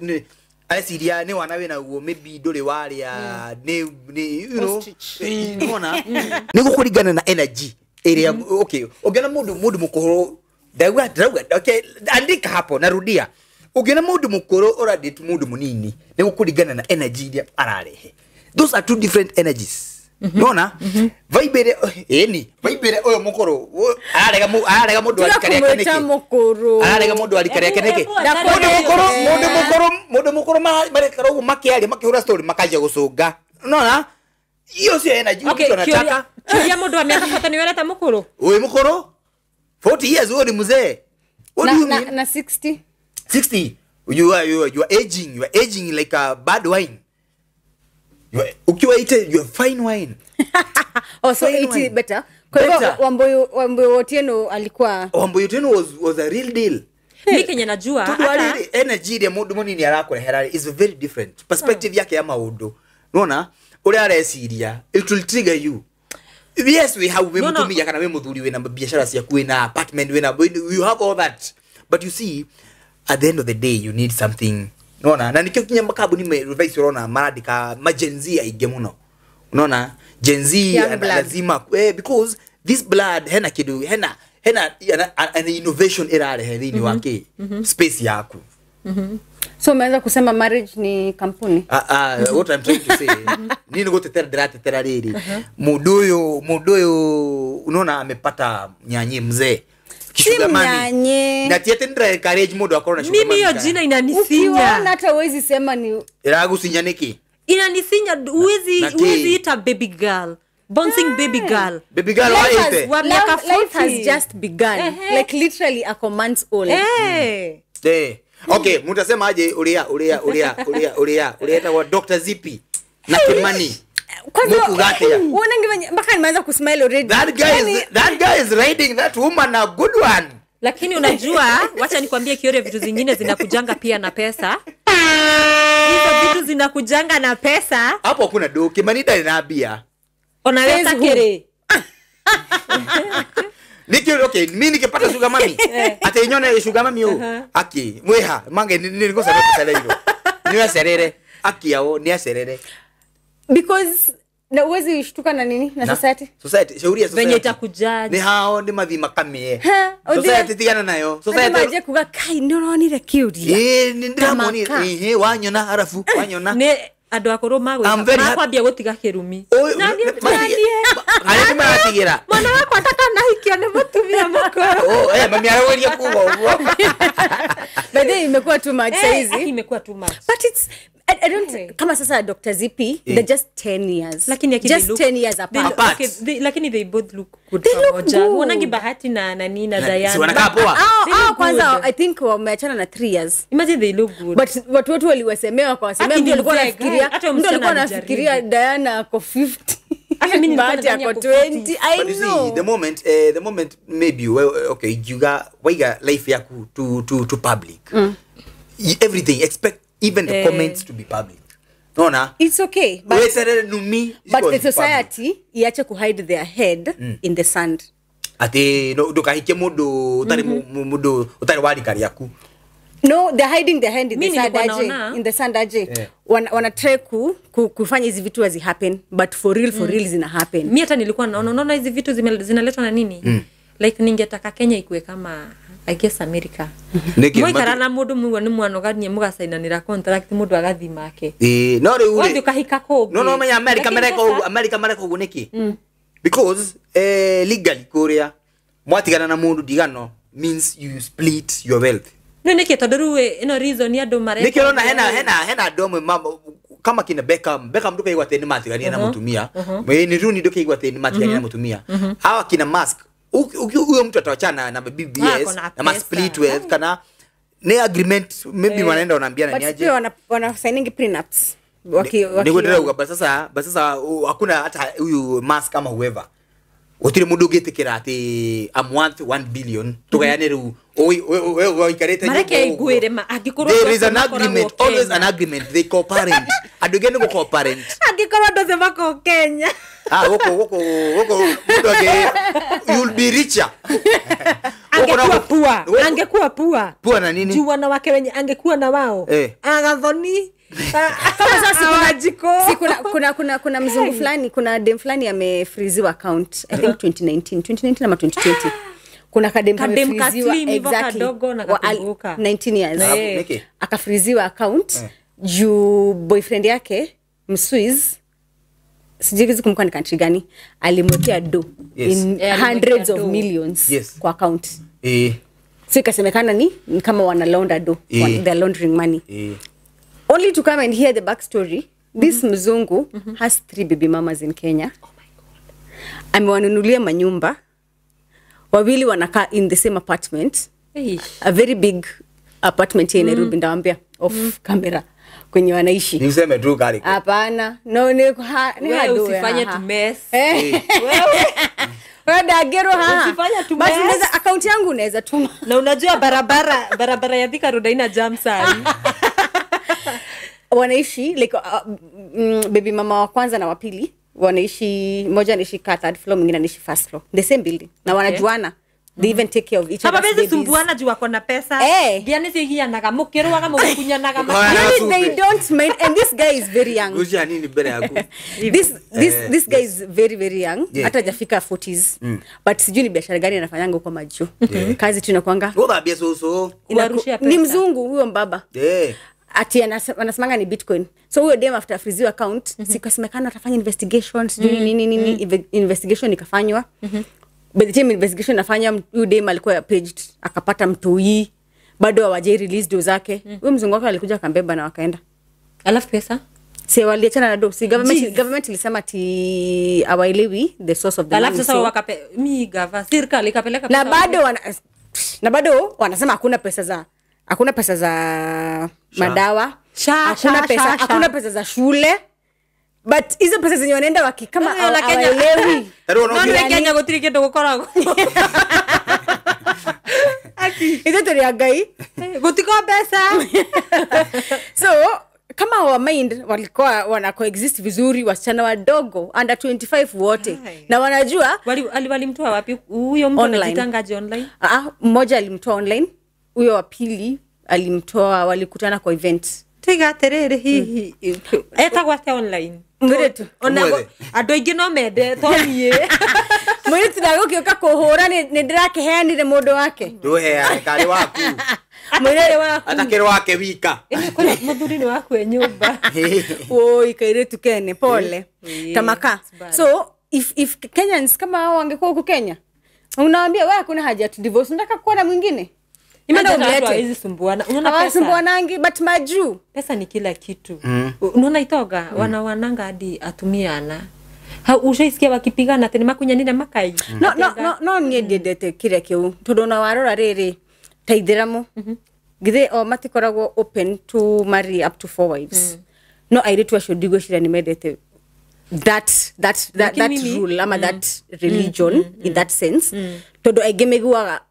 ni areciria ni wana wina guo maybe nduri waria ni you know nona ni gukuringana na energy area. Okay, ugiona mundu mukuru ndauga okay, andika hapo narudia, ugiona mundu mukuru uradate mundu munini ni gukuringana na energy iria ararehe. Those are two different energies. Nona vibe ire eni vibe ire uyu mukuru ararega mundu arikaria yake niki ararega mundu arikaria yake niki mundu mukuru marekara uguo makiaria makihura story makaja gucunga. Nona Hiyo sio energy mtu anataka. Kiuria mundu wa miaka 40 ni wereta mukuru. Wewe mukuru? 40 years wewe ni mzee. What do you mean? Na 60? 60. You are aging. You are aging like a bad wine. You are ukiwa 80 you are fine wine. Oh, so 80 better. Kwa hivyo Wambuyu Otieno alikuwa Wambuyu Otieno was a real deal. Mimi Kenya najua hata energy ya mundu munini arakurehera is very different. Perspective yake ya maundu. Unaona? Uria areciria it will trigger you. Yes, we have we mutumia kana we muthuri we na biashara ciaku na apartment we na you have all that. But you see at the end of the day you need something. Unaona? Na nikio kinya makambuni me revise unaona marandika ma Gen Z aingĩ muno. Unaona? Gen Z lazima because this blood hena kidu hena an innovation irarehe thini wake space yaku. So umeanza kusema marriage ni kampuni. What I'm trying to say nini gutetera ndiratetera riri mundu uyu unaona amepata nyanyi mzee Sugar mami. Na tiete ndira encourage mundu akorwo na sugar mami. Mimi hiyo jina inanisinya. Ukiona hata huwezi sema ni iragusinya niki? Inanisinya, huwezi ita baby girl. Bouncing baby girl. Baby girl wa life has just begun. Like literally a months old. Okay, mutasema aje uria etagwo Dr. Zippy na Kimani. Kwanza unaona mpaka nimeanza kusmile already. That guy is riding that woman a good one. Lakini unajua, wacha nikwambie Kiore, vitu zingine zinakujanga pia na pesa. Hizo vitu zinakujanga na pesa. Hapo hakuna do, Kimani ndari Onaweza kere. Niki okay, mimi nikipata sugar mami. Ate inyone sugar mami yo. Aki, mweha, mange nilikosa pesa leo. Ni aserere. Aki yao ni aserere. Because na uwezi shtuka na nini na society? Society, shauri ya society. Venye itakujaji. Ni hao ni mathi makamie. Society tigana nayo. Society maje kuga kai ndio kiuria. Eh, ndiramonire. Eh, wanyona harafu, wanyona. Ne andu akuru magwambia gutiga kirumi. Arĩa maratigĩra. Mwana wakwa atakanahikia nĩ mũtumia mũkũrũ. Oh, mami arageria kuga ũguo. By the way, imekuwa too much saizi. Imekuwa too much. But it's I don't kama sasa Dr. Zippy, they're just 10 years. Lakini just look, 10 years apart. Okay, lakini they both look good pamoja. Unaonangi Bahati na nani na Diana. Si wanakaa poa. Kwanza I think wameachana na 3 years. Imagine they look good. But watu wote waliwasemewa kwa wasemea mtu alikuwa anafikiria, mtu alikuwa anafikiria Diana ako 50. Hata mimi nilikuwa Bahati ako 20. I but you know. See, the moment maybe well, okay, you got waiga life yaku to public. Everything expect even the comments to be public. No na. It's okay. But, but the society iache ku hide their head in the sand. Ati no ndukahike mundu utari mundu utari warika riaku. No, they're hiding their hand in the sand aje. In the sand aje. Wana try kufanya hizi vitu hazi happen, but for real for real zina happen. Mimi hata nilikuwa naona hizi vitu zinaletwa na nini? Like ningetaka Kenya ikuwe kama I guess America. Mwikara na mundu mwe ni mwanoganie mugasainanira contract mundu agathi make. No riu ri. Ukahika kũngĩ. No menya America America mareka uguo niki? Because legally kuria mwatigana na mundu ndigano means you split your wealth. No niki tondu riu ino reason andu mareka. Niki urona hena andu amwe kama kina Beckham ndukaigua ati ni matigania na mutumia. Ni Rooney ndukaigua ati ni matigania na mutumia. Hawa kina Musk huyo mtu atawachana na BBS na split wealth kana ni agreement maybe wanaenda wanaambiana ni aje. But wana signing prenups. Ndio basi sasa hakuna hata huyu Musk ama whoever. Otire mundu ungitikira ati I'm worth 1 billion tugayane riu wewe ikarete mareke iguire ma angikorwo there is an agreement, always an agreement, they co-parent. Andu ngene go co-parent angikorwo andu othe mako Kenya. Goko mundu ange you'll be richer. Angekuwa pua pua na nini juu wanawake wenye angekuwa na wao agathoni. Kama sasa kuna mzungu fulani, kuna dem fulani amefreeziwa account I think 2019 ama 2020. Kuna kadem amefreeziwa exactly 19 years. Akafreeziwa account juu boyfriend yake Mswiss, sijui kumbuka ni country gani, alimwekea do in hundreds of millions kwa account. So ikasemekana ni kama wana launder do, they're laundering money. Only to come and hear the backstory, This mzungu has 3 baby mamas in Kenya. Oh my God. Amewanunulia manyumba. Wawili wanakaa in the same apartment. Hey. A very big apartment here in Nairobi, ndawaambia off camera kwenye wanaishi. Niseme tu kali. Hapana. No, ni wewe usifanye tu mess. Wewe. Wewe dagero ha. Usifanye tu mess. Basi unaweza account yangu unaweza tuma. Na unajua barabara ya Thika Road haina jam sana. Wanaishi like baby mama wa kwanza na wa pili wanaishi, mmoja anaishi third floor, mwingine anaishi first floor, the same building na wanajuana. They even take care of each other's babies. Hapa sumbuana juu wako na pesa. Ndiani sihianaga mukirwaga mukunyanaga. They don't mind, and this guy is very young. Usia nini mbele yako? This guy is very very young. Hata hajafika 40s. But sijui ni biashara gani anafanyanga huko majuu. Kazi tu inakuanga. Ngoja so. Ni mzungu huyo mbaba. Ati anasemanga ni Bitcoin. So huyo dem after freeze account, sikasemekana atafanya investigation, sijui nini nini, investigation ikafanywa. By the time investigation nafanya, huyo dem alikuwa paged, akapata mtoi, bado hawajai release do zake. Huyo mzungu wake alikuja akambeba na wakaenda. Alafu pesa? Si waliachana na do. Si government ilisema ati hawaelewi the source of the money. Alafu sasa wakape mi gava serikali ikapeleka pesa. Na bado wanasema hakuna pesa za madawa, hakuna pesa za shule. But hizo pesa zenye wanaenda waki kama hawaelewi. No Kenya gutiri kindu gukoragwo. Aki hizo turi agai gutiko pesa. So kama wa mind walikuwa wana coexist vizuri, wasichana wadogo under 25 wote. Na wanajua walimtoa wapi huyo mtu anajitangaje online? Mmoja alimtoa online, huyo wa pili alimtoa walikutana kwa event. Tiga terere hihi etagwa te online mwiretu ona andu aingi no mende to nie mwiretu ndagũkĩũka kũhũra nĩ ndĩrakĩheanire mũndũ wake ndũheane karĩ waku mwĩrere waku atakĩrĩ wake wika mũthuri nĩ waku e nyũmba oi kairetu kene pole tamaka. So if Kenyans kama hao wangekuwa huku Kenya, unaambia wewe hakuna haja tu divorce, unataka kuwa na mwingine. Imagine sumbuana. Unaona pesa. Sumbuanangi but majuu. Pesa ni kila kitu. Unaona itoga wanawananga hadi atumiana. Ushaisikia wakipigana tena makunyanira makai. No nie ndendete kire kiu. Tondu na warora riri taithiramu. Githe o matikoragwo open to marry up to 4 wives. No airitu acio ndigwiciria ni mendete that rule ama that religion in that sense. Tondu aingi miguaga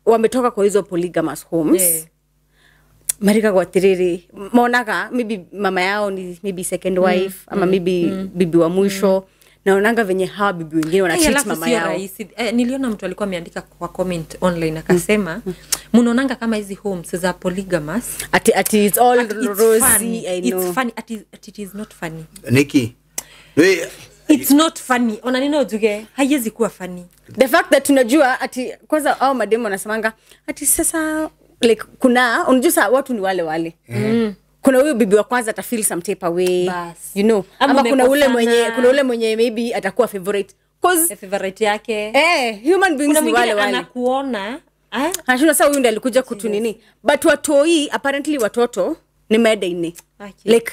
wametoka kwa hizo polygamous homes. Marika kwa tiriri monaga maybe mama yao ni maybe second wife ama maybe bibi wa mwisho. Naonanga venye hawa bibi wengine wana treat mama yao. Niliona mtu alikuwa ameandika kwa comment online akasema mnaonanga kama hizi homes za polygamous ati it's all rosy. I know it's funny, it is not funny. Nikki, it's not funny. Ona nini ujuge haiwezi kuwa funny. The fact that tunajua ati kwanza au mademo wanasemanga ati sasa like kuna unajua sasa watu ni wale wale. Kuna huyu bibi wa kwanza ata feel some type away. Bas. You know, ama kuna ule mwenye maybe atakuwa favorite cause favorite yake. Human beings ni wale wale. Anakuona anashinda sasa huyu ndiye alikuja kutu nini. But watoi apparently watoto ni madaine. Okay. Like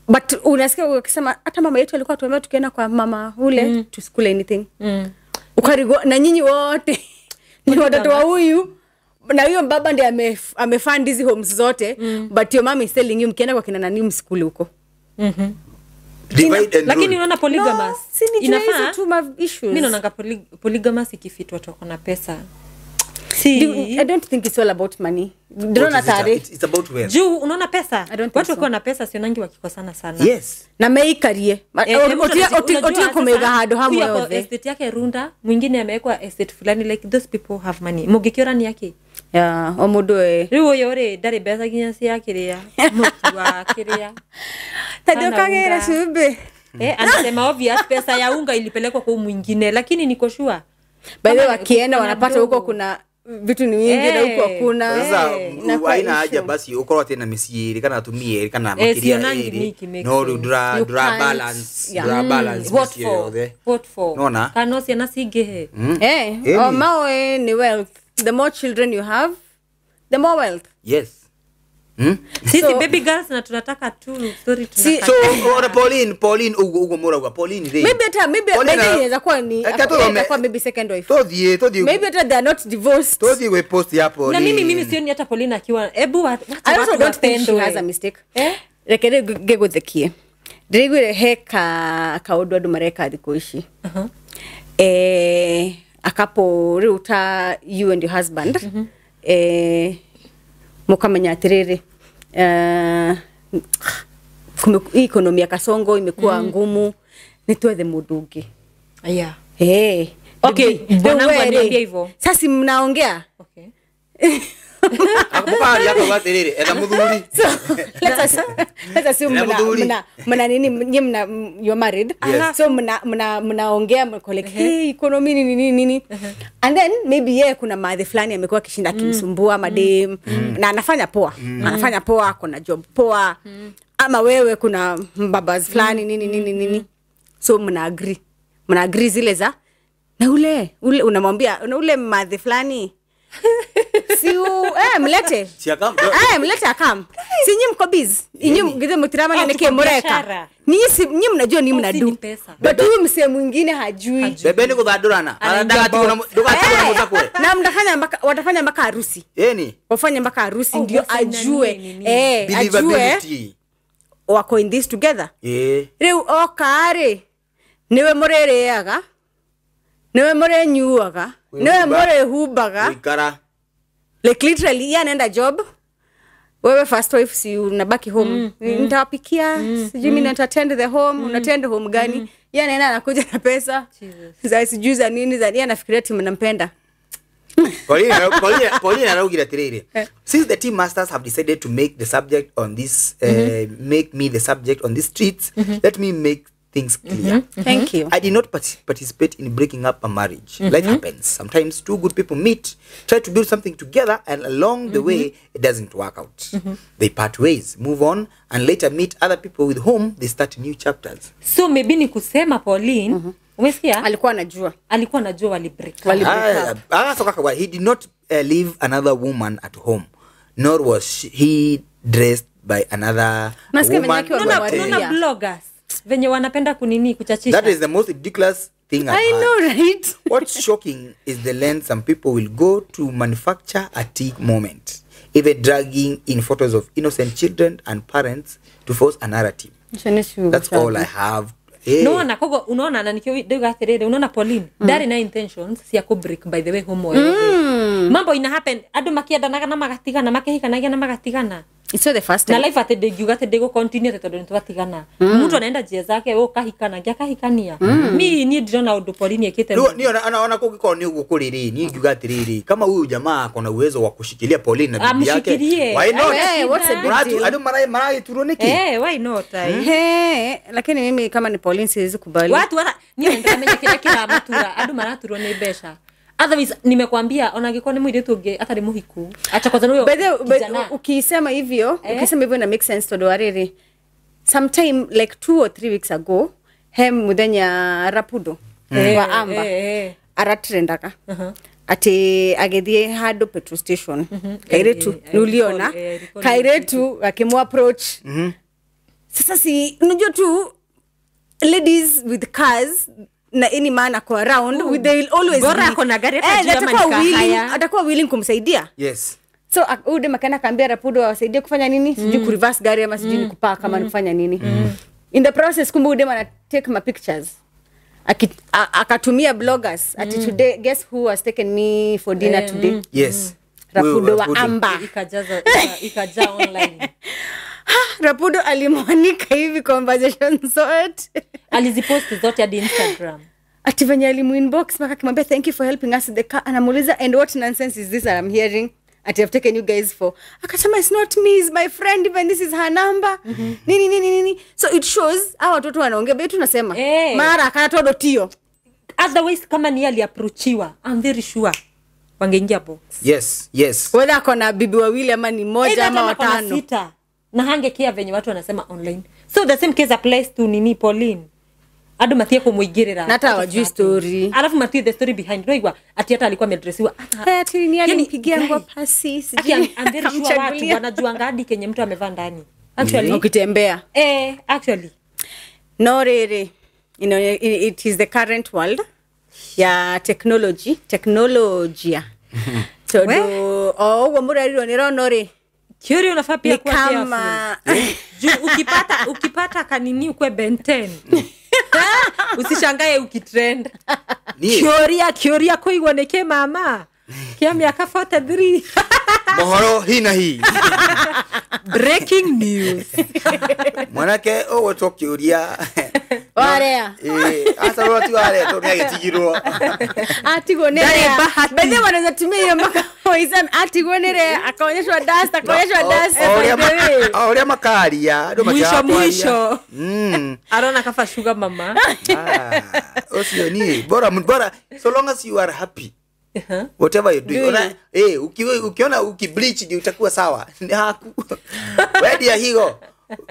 but unasikia ukisema hata mama yetu alikuwa atuambia tukienda kwa mama ule tusikule anything. Ukarigo na nyinyi wote ni watoto wa huyu na huyo baba ndiye amefund hizi homes zote. But your mom is telling you mkienda kwa kina nani msikule huko. Divide and lakini unaona polygamous no, inafaa tu ma issues. Mimi naona polygamous ikifit watu wako na pesa. Si I don't think it's all about money. Ndona tare. It's about wealth. Juu unaona pesa. Watu wako na pesa sionangi wakikosana sana. Yes. Na meikarie. Otia kumega hado hamu yote. Estate yake Runda, mwingine amewekwa estate fulani like those people have money. Mugikiora ni yake. Yeah, omudu Riu uyu ri ndari mbeca nginya cia kiria. Mutu wa kiria. Tadio kagera sube. Anasema obvious pesa ya unga ilipelekwa kwa mwingine lakini niko sure. By the way wakienda wanapata huko kuna vitu ni wingi na huko hakuna. Sasa haina haja basi ukorwo tena mĩciĩ kana atumia kana makiria ĩrĩ no dra balance dra balance mĩciĩ yothe. What for? Nona kana ciana cingĩhe. O mawe ni wealth. The more children you have, the more wealth. Yes. Sisi so, baby girls na tunataka tu story tunataka. So ona Pauline ugo mura Pauline they. Maybe hata maybe inaweza kuwa ni kwa maybe second wife. Todhi maybe hata they are not divorced. Todhi we post hapo. Na mimi sioni hata Pauline akiwa ebu I also don't think she has a mistake. Rekere gegotthekie. Ndiriguire he ka kaundu andu mareka thiku ici. Akapo riu ta you and your husband. Mukamenya atiriri economy ya Kasongo imekuwa ngumu, nitwethe mundu ungi. Yeah. Eh. Okay, bwanangu aniambia hivyo. Sasa mnaongea? Okay. Akubali hapo atiriri etha muthuri. So, let us assume mna nini nyinyi mna you are married. Yes. So mnaongea mko like hey economy nini nini. And then maybe yeye kuna madhe fulani amekuwa akishinda akimsumbua madem na anafanya poa. Anafanya poa, kuna job poa. Ama wewe kuna babas fulani nini nini nini. So mna agree. Mna agree zile za na ule unamwambia na ule madhe fulani si mlete. Si akam. Mlete akam. Si nyinyi mko busy. Nyinyi mgize mtirama na neke mureka. Ninyi mnajua ni mnadu. But huyu msee mwingine hajui. Bebe ni kuthandurana. Anataka ndugatigo na muthakwe. Na mtafanya mpaka watafanya mpaka harusi. Yeni. Wafanye mpaka harusi ndio ajue. Ajue. Wako in this together. Riu okare. Niwe murereaga. Niwe murenyuaga. Niwe murehumbaga. Wikara. Like literally yeye anaenda job. Wewe first wife si unabaki home. Nitawapikia, sijui mimi nita-attend the home, unatend home gani? Yeye anaenda anakuja na pesa. Za sijui za nini za yeye anafikiria timu nampenda. Pauline araugira atiriri. Since the team masters have decided to make the subject on this make me the subject on these streets, let me make things clear. Thank you. I did not participate in breaking up a marriage. Life happens. Sometimes two good people meet, try to build something together, and along the way, it doesn't work out. They part ways, move on, and later meet other people with whom they start new chapters. So maybe ni kusema Pauline, umesikia? Alikuwa anajua. Alikuwa anajua wali break up. He did not leave another woman at home, nor was he dressed by another woman. Unaona bloggers venye wanapenda kunini kuchachisha. That is the most ridiculous thing I've I heard. know, right? What's shocking is the length some people will go to manufacture a tea moment, even dragging in photos of innocent children and parents to force a narrative. That's all I have. Hey. No na kogo unaona na nikio ndio atiriri unaona Pauline ndari na intentions cia ku break by the way home. Mambo ina happen andu makiendanaga na magatigana makihikanagia na magatigana. It's not the first time. Na life ati ndingiuga ati ndigo continue tondu nitwatigana. Mtu anaenda njia zake wewe ukahikana ngia kahikania. Mi ni ndirona undu Pauline ekite. Ni ona kugikorwo ni uguo kuri ri ni ngiuga atiriri kama huyu jamaa akona uwezo wa kushikilia Pauline na bibi yake. Why not? Hey, what's a big deal? Andu maragiturwo niki? Why not? Lakini mimi kama ni Pauline siwezi kubali. Watu wana ni ndamenya kila kila matura andu maraturwo ni mbeca. Otherwise nimekwambia ona angĩkorwo nĩ mũirĩtu ũngĩ atarĩ mũhiku acha kwanza huyo. By the ukisema hivyo ukisema hivyo na make sense tondu ariri sometime like 2 or 3 weeks ago he muthenya Rapudo wa Amba aratrendaga ati agithie handu petrol station kairetu nuliona kairetu akimu approach. Sasa si unajua tu ladies with cars na any man ako around they will always bora ako na gari hata atakuwa willing kumsaidia. Yes. So ude makana kaambia Rapudo awasaidie kufanya nini, sijui ku reverse gari ama sijui ni kupaka kama ni kufanya nini. In the process kumbe ude ana take my pictures. Akatumia bloggers ati today guess who has taken me for dinner today. Yes. Rapudo wa Amba ikajaza ikajaa online. Rapudo alimwanika hivi conversation zote. Alizipost zote hadi Instagram. Ati venye alimuinbox mpaka akimwambia thank you for helping us in the car, anamuuliza and what nonsense is this that I'm hearing ati I've taken you guys for. Akasema it's not me, it's my friend, even this is her number. Nini nini nini. So it shows hawa watoto wanaongea betu tunasema mara akatoa dotio. Otherwise kama ni aliapproachiwa, I'm very sure wangeingia box. Yes, yes. Whether akona bibi wawili ama ni moja ama watano. Sita. Na hangekia venye watu wanasema online. So the same case applies to nini Pauline. Andu matie kumuingirira. Na hata hawajui story. Alafu matie the story behind. Unaigua ati hata alikuwa amedressiwa. Ati ni alimpigia nguo pasi sijui. I'm very sure watu wanajuanga hadi kenye mtu amevaa ndani. Actually ukitembea. Actually. No really. You know, it is the current world ya technology, teknolojia. So do uguo murarirwo ni rono ri. Kiuri unafaa pia kuwa careful. Juu ukipata kanini ukwe Ben 10. Usishangae ukitrend. Kiuria kuigwa neke mama. Kia miaka 43. Mohoro hii na hii. Breaking news. Mwanake ogwetwo kiuria. Warea. Asa watu warea to nĩagĩtigirwo. Atigwo nĩ rea. Bethe wanaweza tumia hiyo mpaka waiseme atigwo nĩ rea, akaonyeshwa dust, akaonyeshwa dust. O ũrĩa makaria, andũ mwisho mwisho. Arona kafa sugar mama. Ũcio ni bora so long as you are happy. Whatever you do. Ona ukiona ukibleach ndio utakuwa sawa. Haku. Wedia higo.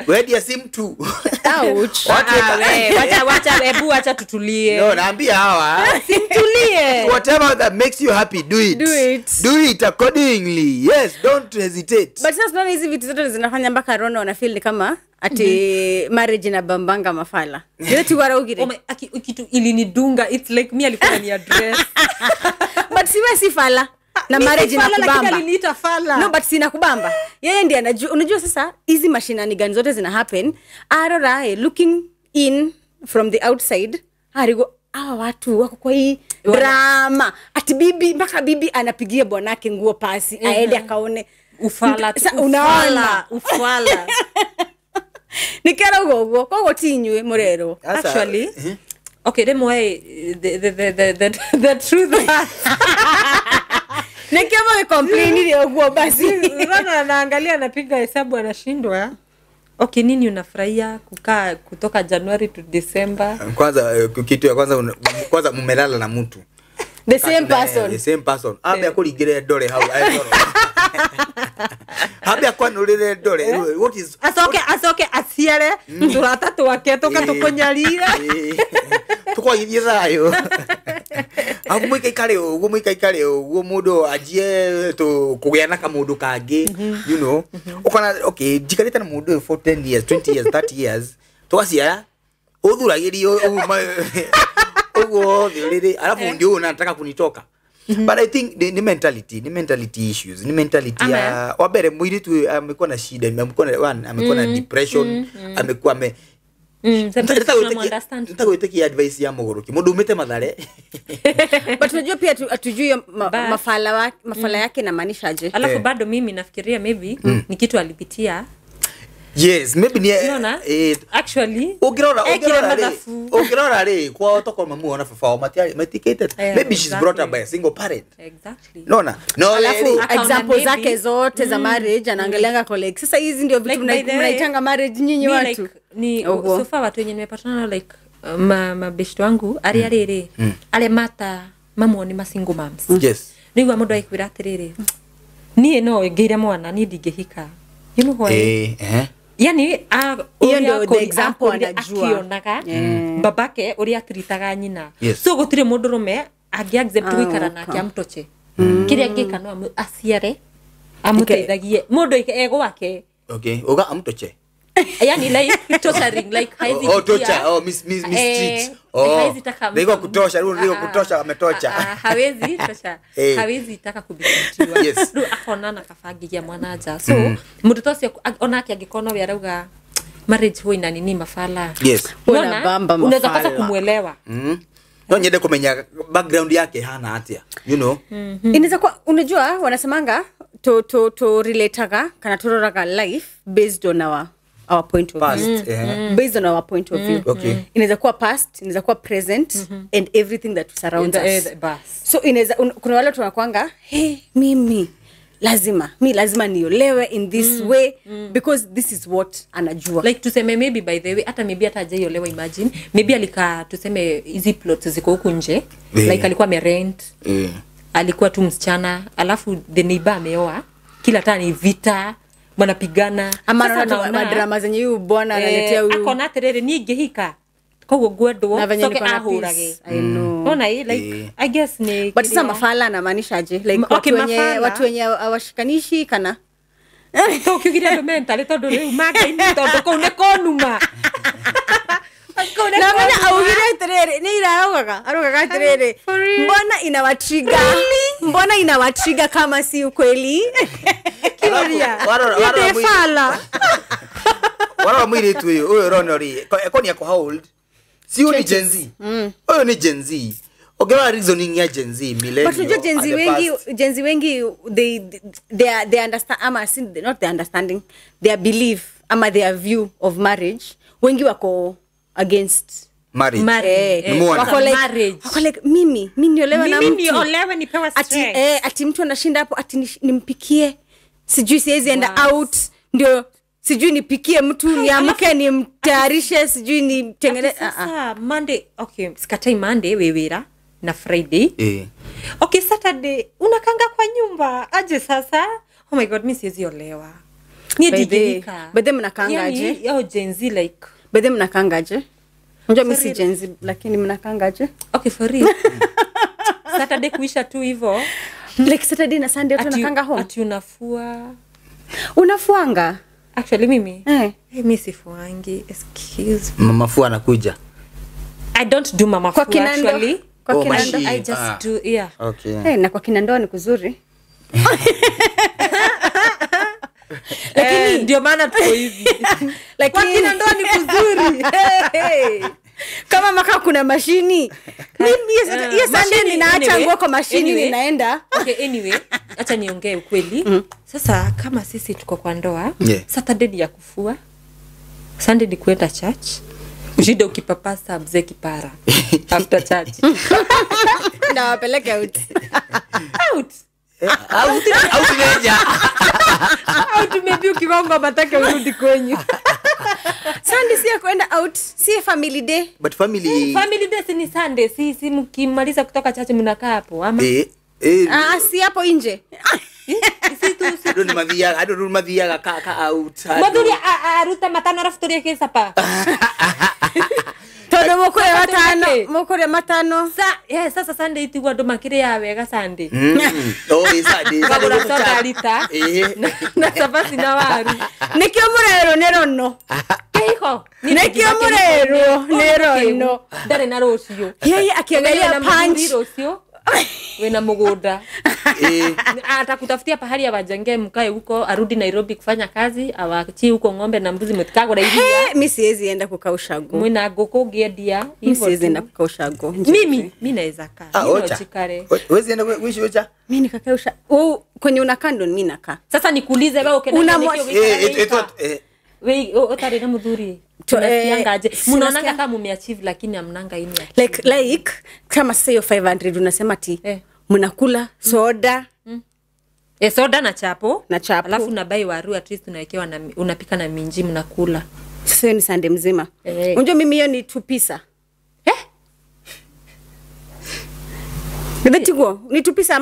Wedia si mtu. Ouch. Wacha hebu acha tutulie. No, naambia hawa. Simtulie. Whatever that makes you happy, do it. Do it. Do it accordingly. Yes, don't hesitate. But sasa tunaona hizi vitu zote zinafanya mpaka Rono ana feel ni kama ati marriage na bambanga mafala. Ndio tiwara ugire. Oh my, kitu ilinidunga. It's like me alikuwa ni address. But siwe si fala. Na marriage na kubamba. Aliniita fala. No, but sina kubamba. Yeye ndiye anajua. Unajua sasa hizi mashinani gani zote zina happen. Arora looking in from the outside, arigo hawa watu wako kwa hii drama. Ati bibi mpaka bibi anapigia bwanake nguo pasi aende akaone ufala. Unaona ufala. Nikera ugo kogo tinywe murero. Actually okay, demwe the truth. Nikiwa complain ile ugo basi. Rana anaangalia anapiga hesabu anashindwa. Okay, nini unafurahia kukaa kutoka January to December? Kwanza kitu ya kwanza mumelala na mtu. The same person. The same person. Abe akuringire ndore hau aetoro. Abe akwanurire ndore. What is Asoke aciare turata twake tuka tukunyarira. Tukwagithie thayo. Agu muikaikare uguo muikaikare uguo mundu anjie tu kugĩa na kamundu kangi, you know. Ukona okay, njikarĩte na mundu ũyũ for 10 years, 20 years, 30 years. Twaciara uthuragĩrio uguo thĩ alafu ndio unataka kunitoka. But I think ni mentality issues, ni mentality ya wa mbere mũirĩtu amekuwa na shida, amekuwa na depression, amekuwa ame Nitagwĩtĩkia advice ya mũgũrũki mũndũ umĩte Mathare. But unajua pia atujui mafala yake na maanisha aje. Alafu bado mimi nafikiria maybe ni kitu alipitia. Yes, maybe ni actually ũngĩrora rĩ kwao toko mamu ona baba wao matikĩte. Maybe she's brought up by a single parent. Exactly. Nona. No, alafu example zake zote za marriage anaangalianga colleagues. Sasa hizi ndio vitu mnaitanga marriage nyinyi watu. Like, ni so far watu wenye nimepatana nao like mabeshte wangu ari ariri ale mata mamu ni ma single moms. Yes. Nigwa mundu aikwira atiriri nie no ngeire mwana ni ndingihika. You know why? Yani hiyo ndio the example anajua akionaga babake uria atiritaga nyina. Yes. So gutire mundu rume angi accept guikara nake amutoche. Kiria ngika no aciare amuteithagie mundu egwake. Okay, uga amutoche. Yani like torturing like haizi. Oh torture, oh miss mistreat. Oh. Haizi taka. Ndio kutosha, ndio kutosha ametocha. Hawezi tosha. Hawezi taka kubitiwa. Yes. Ndio akona na kabangigia mwana nja. So mtoto ucio onake angikona we arauga marriage huwa ina nini mafala. Yes. Unaona bamba mafala. Unaweza kosa kumuelewa. No nyende kumenya background yake hana atia. You know. Inaweza kuwa unajua wanasemanga to relate kana turoraga life based on our point of past, view. Based on our point of view. Okay. Inaweza kuwa past, inaweza kuwa present and everything that surrounds us. So inaweza kuna wale tunakuanga, hey mimi lazima niolewe in this way because this is what anajua. Like tuseme maybe by the way hata maybe hata hajaolewa, imagine maybe alika tuseme hizi plots ziko huku nje like alikuwa amerent. Alikuwa tu msichana alafu the neighbor ameoa, kila taa ni vita wanapigana. Ama naona madrama zenye huyu bwana analetea huyu. Akona terere ni ngihika Koguo ngwendwo coke ahurage. I know. Ona like I guess ni but sasa mafala anamaanisha aje? Like okay, watu wenye hawashikanishi kana tukiugire andu mentally tondu riu mangaini tondu kuu ni konuma. Na maana augire atiriri ni irarogaga arogaga atiriri mbona inawatriga mbona inawatriga kama si ukweli. Kiuria fala wala mwiritu uyu uyu rono ri koni yako how old si ni Gen Z uyu ni Gen Z ogewa reasoning ya Gen Z millennial. But unajua Gen Z wengi they understand ama not their understanding their belief ama their view of marriage wengi wako against marriage. Wako like marriage. Wako like mimi niolewe na mtu. Mimi niolewe nipewe stress. Ati mtu anashinda hapo ati nimpikie. Sijui siwezi enda out ndio sijui nipikie mtu niamke nimtayarishe sijui nitengeneze. Sasa Monday okay sikatai Monday wewera na Friday. Okay Saturday unakanga kwa nyumba aje sasa. Oh my god mimi siwezi olewa. Ni digirika. But then mnakanga aje? Yo Gen Z like but then mnakanga aje? Unajua mimi si Gen Z lakini mnakanga aje? Okay for real. Saturday kuisha tu hivyo. Like Saturday na Sunday watu wanakanga home. Ati unafua. Unafuanga? Actually mimi. Mimi sifuangi. Excuse me. Mama fua anakuja. I don't do mama fua actually. Kwa kinando I just do yeah. Okay. Na kwa kinando ni kuzuri. Lakini ndio maana tuko hivi. Lakini kwa kinando ni kuzuri. Kama maka kuna mashini. Mimi hiyo Sunday ninaacha nguo kwa mashini ninaenda. Okay anyway, acha niongee ukweli. Sasa kama sisi tuko kwa ndoa, Saturday ni ya kufua. Sunday ni kwenda church. Ushinde ukipapasa mzee kipara after church. Na wapeleke out. Out. Out meja. Out maybe ukigonga matake urudi kwenyu. Sunday si ya kwenda out, si family day. But family day ni Sunday, si mkimaliza kutoka church mnakaa hapo ama? Si hapo nje. Si tu si. Ado madhia ka out. Madhuri aruta matano alafu turie kesa pa. Todo mokore matano. Sa sasa Sunday itigwa ndo makire ya wega Sunday. Oh is Sunday. Sunday lita. Na sabasi na waru. Nikio murero nerono. Keiho. Nikio murero nerono. Ndare na rucio. Yeye akiangalia punch rucio. Wena mugunda. Atakutafutia pahali ya wajenge mkae huko arudi Nairobi kufanya kazi awachi huko ng'ombe na mbuzi mtikagura hivi. Mimi siwezi enda kukaa ushago. Mwina ngũkũ ngĩendia. Mimi siwezi enda kukaa ushago. Mimi naweza kaa. Mimi chikare. Wewe enda kuishi ocha? Mimi nikakaa ushago. Kwenye unakaa ndo mimi nakaa. Sasa nikuulize wewe ukienda wewe utari na mudhuri. Tunasikianga aje? Mnaonanga kama mmeachieve lakini amnanga ini. Like kama sasa hiyo 500 unasema ati mnakula soda. Soda na chapo. Alafu unabai waru at least unawekewa na unapika na minji mnakula. Sasa ni Sunday mzima. Unajua mimi hiyo ni 2 pizza. Ndio ni 2 pizza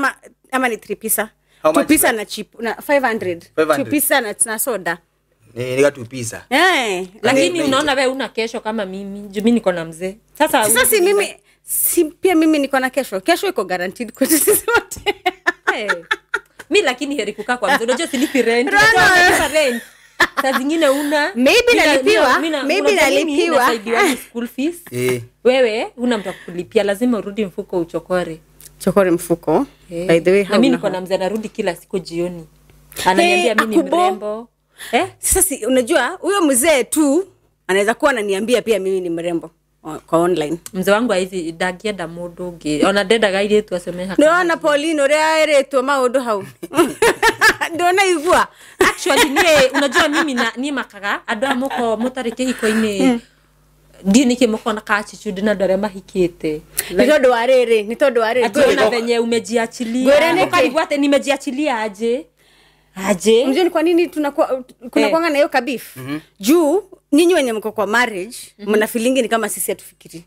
ama ni 3 pizza. 2 pizza na chip na 500. 2 pizza na soda. Ni 2 pizza. Lakini unaona wewe una kesho kama mimi. Juu mimi niko na mzee. Sasa si mimi si pia mimi niko na kesho. Kesho iko guaranteed kwetu sisi wote. Mimi lakini heri kukaa kwa mzee. Unajua silipi rent. Unajua rent. Saa zingine una maybe nalipiwa. Maybe nalipiwa. Nasaidiwa school fees. Wewe una mtu kukulipia lazima urudi mfuko uchokore. Chokore mfuko. By the way, na mimi niko na mzee narudi kila siku jioni. Ananiambia mimi ni mrembo. Sasa si unajua huyo mzee tu anaweza kuwa ananiambia pia mimi ni mrembo kwa online. Mzee wangu hizi dagienda mundu ungi ona ndendaga iritu asome haka. Ndona Pauline uria eretwo maundu hau. Ndona igua. Actually nie unajua mimi na ni makaga andu amuko mutari kihiko-ini ndi niki mukona ka attitude na ndore mahikite. Ni tondu wa riri, ni tondu wa riri. Ati venye umejiachilia. Ukarigwa ati nimejiachilia aje? Aje? Unajua ni kwa nini tunakuwa kuna kuanga na hiyo kabif? Juu nyinyi wenye mko kwa marriage mna feeling ni kama sisi hatufikiri.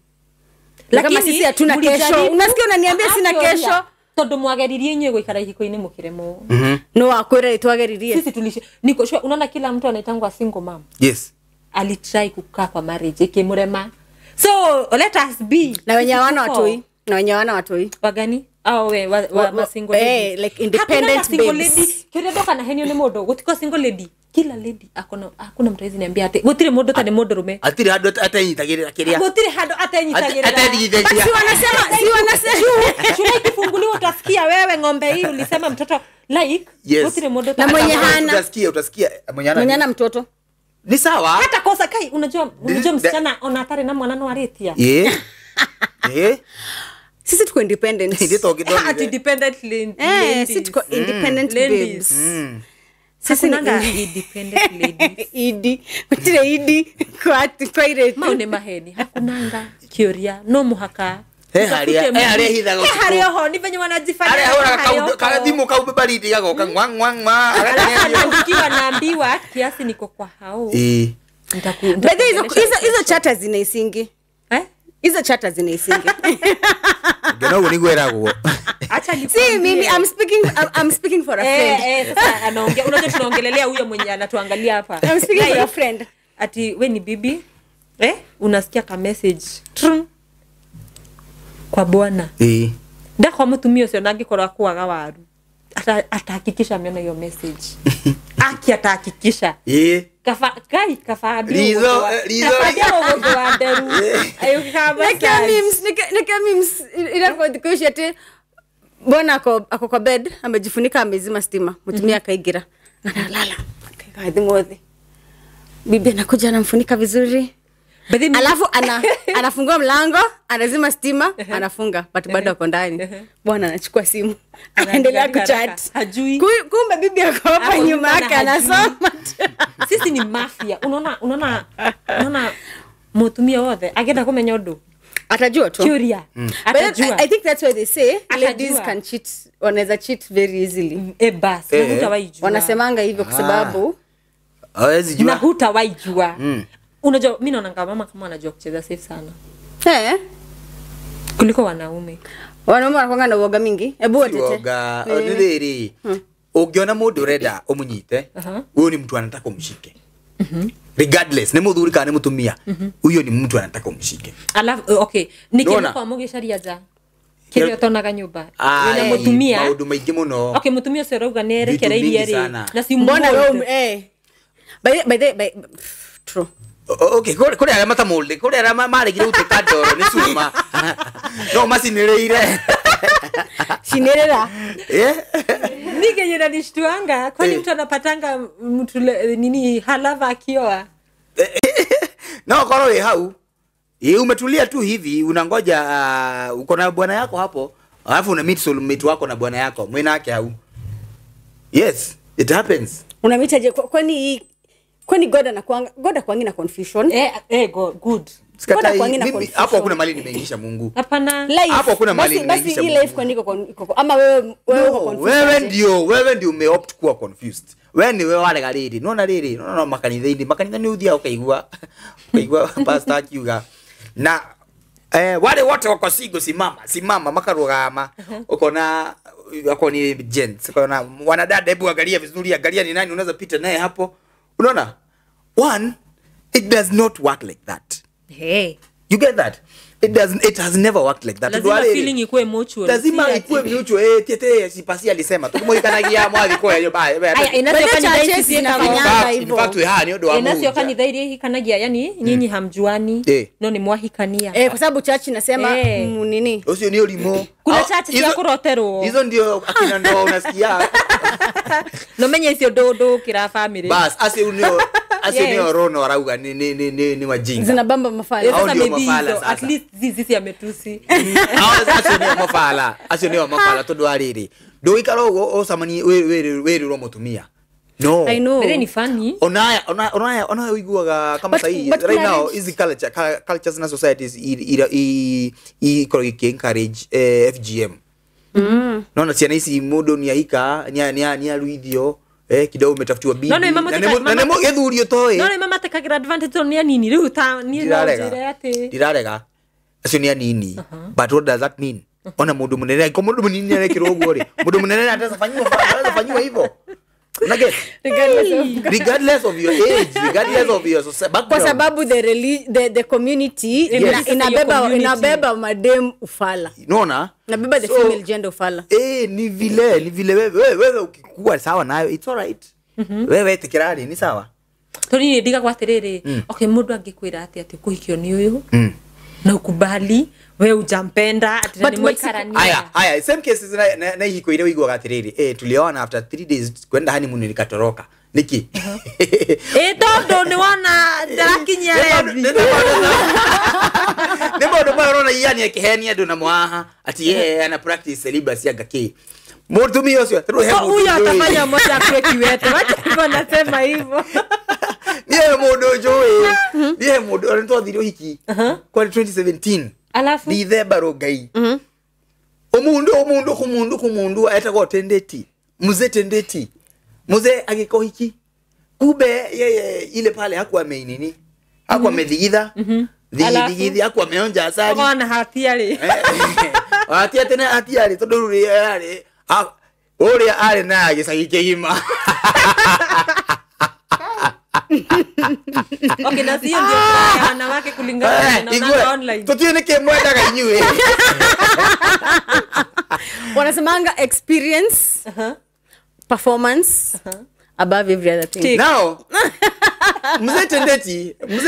Lakini kama sisi hatuna kesho. Unasikia unaniambia sina kesho? Tondu mwageririe inywe guikara ihiko-ini mukiremo. No akwira itwageririe. Sisi tulishi niko sure unaona kila mtu anaitangwa single mom. Yes. Alitry kukaa kwa marriage ikimurema. So let us be. Na wenye hawana watoi. Na wenye hawana watoi. Wagani? Au we wa single lady. Like independent single babes. Lady. Kiria doka na henyo ni mundu. Gutiko single lady. Kila lady akona hakuna mtu hizi niambia ati gutire mundu tani mundu rume. Atire handu atenyitagirira kiria. Gutire handu atenyitagirira. Atenyitagirira. Si wanasema shule ikifunguliwa utasikia wewe ng'ombe hii ulisema mtoto like yes. Gutire mundu na mwenye hana utasikia mwenye hana mtoto. Ni sawa. Hata kosa kai unajua msichana ona hatari na mwana no aretia. Eh. Eh. Sisi tuko independent. Ati independent ladies. Eh, sisi tuko independent babes. Sisi nanga independent ladies. Idi. Kutire idi kwa kwa Maune maheni hakunanga kioria no muhaka. Haria ho ni venye wanajifanya. Haria hora ka kaube baridi gagoka ngwa ngwa ngwa. Alafu naambiwa kiasi niko kwa hao. Eh. But hizo chata zinaisingi. Eh? Hizo chata zinaisingi. Ngeno ni gweraguo. Acha ni si mimi I'm speaking for a friend. Sasa anaongea unajua tunaongelelea huyo mwenye anatuangalia hapa. I'm speaking for a friend. Ati we ni bibi unasikia ka message. Kwa bwana. Ndakwa mutumia ucio na angikorwo akuaga waru. Atahakikisha ameona hiyo message. Aki atahakikisha. Kafa kai kafa rizo wa nderu. Ayuka Nika memes ila kwa dikoshi ati bwana ako kwa bed amejifunika amezima stima mutumia akaigira analala akaika thimothe. Bibi anakuja anamfunika vizuri. Alafu anafungua mlango, anazima stima, anafunga, but bado ako ndani. Bwana anachukua simu, anaendelea kuchat. Hajui. Kumbe bibi ako hapa nyuma yake anasoma. Sisi ni mafia. Unaona mutumia wothe agenda kumenya undu. Atajua tu. Curia. Atajua. I think that's why they say ladies can cheat, wanaweza cheat very easily. Bas, na hutawaijua. Wanasemanga hivyo kwa sababu hawezi jua. Na hutawaijua. Unajua mimi naona kama mama kama anajua kucheza safe sana. Kuliko wanaume. Wanaume wanakuanga na uoga mingi. Hebu watete. Uoga. Ndiriri. Ukiona mundu urenda umunyite, huyo ni mtu anataka umshike. Regardless, ni muthuri kana ni mutumia. Huyo ni mtu anataka umshike. Alafu okay, nikiona mugicaria nja. Kiria utonaga nyumba. Wena mutumia. Maundu maingi muno. Okay, mutumia ucio arauga ni erekereirie ri. Na si mbona wewe by true. Okay, kuri aria matamulde, kuri aria maregire gutuika ndoro ni cuma. No maciniriire. Cinirira. Nige nishtuanga kwani mtu anapatanga mtu nini halava akioa. No koro we hau. Umetulia tu hivi unangoja uko na bwana yako hapo, alafu una meet soulmate wako na bwana yako, mwena yake hau. Yes, it happens. Unamitaje kwani kwani God anakuanga God akuangi na confusion? Good. Sikatai mimi hapo hakuna mali nimeingisha Mungu. Hapana. Hapo hakuna mali nimeingisha. Basi hii life kwani iko ama wewe uko confused. Wewe ndio umeopt kuwa confused. Wewe ni wewe wale gariri. Unaona riri, unaona makanitha-inĩ, makanitha ni uthia ukaigua pastor akiuga. Na wale wote wako single simama makarugama. Uko na wako ni gents. Uko na wanadada, hebu angalia vizuri, angalia ni nani unaweza pita naye hapo. Unaona? One, it does not work like that. Hey. You get that? It has never worked like that. Lazima feeling ikuwe mutual. Lazima ikuwe mutual. Tete si pasi alisema. Tukumoikanagia mwathi kwa hiyo bye. Aya inasio kanitha ici inafanyanga hivyo. In fact we ha ni ondo wa Mungu. Inasio kanitha iria ihikanagia, yani nyinyi hamjuani. No ni mwahikania. Kwa sababu church inasema nini? Ucio ni ulimo. Kuna church cia kuroterwo. Hizo ndio akina ndoa unasikia. No menye icio ndo kira family. Bas asio nio rono arauga ni wajinga. Zinabamba mafala. Sasa maybe at least zizi ametusi. Acio nio mafala. Acio nio mafala tondu ariri. Nduikara uguo ucemanie wirirwo mutumia. No. I know. But ni funny. Ona uiguaga kama sahi right now is culture cultures na societies i encourage FGM. Naona ciana ici mundu ni ahika ni aruithio kidogo umetafutiwa bibi na nemo githurio toe. No mama tekagira advantage ni anini riu ta ni no njire ati ndirarega acio ni anini. But what does that mean? Ona mundu munene ko mundu munini arekirwo uguo ri mundu munene ataweza fanyiwa hivyo. Unaget? Regardless of your age, regardless of your background. Kwa sababu the community yes. Inabeba madem ufala. Unaona? Inabeba the female gender ufala. Ni vile wewe ukikuwa sawa nayo it's all right. Wewe tikirari ni sawa. Tori ndiga kwa atiriri. Okay, mundu angikwira ati ati kuhikio ni uyu. Na ukubali wewe ujampenda ati ni mwikarania. Haya same cases na hiko ile wigwa atiriri. Tuliona after 3 days kwenda honeymoon nikatoroka. Niki. Todo ni wana ndarakinyia revi. Ni maundu maya urona yani akihenia ndu na mwaha ati yeye ana practice celibacy anga ki. Mutumia ucio huyo atafanya moja akue kiwete. Wacha hivyo nasema hivyo. Niye mundu njui. Niye mundu ona twathire uhiki. Kwa 2017. Alafu Dithemba Rongai. Umundu etagwo Tendeti. Mzee Tendeti. Mzee agika uhiki. Kumbe yeye ile pale hakuwa ameinini. Hakuwa amethigitha. Thigithigithi hakuwa ameonja asali. Ona hatiari. Hatia tena hatiari tondu ruri ari uria ari na gicagi kigima. Okay, na sio ndio wanawake kulingana na online. Tutie niki mwendaga inyuĩ. Wanasemanga experience, performance above every other thing. Now, mzee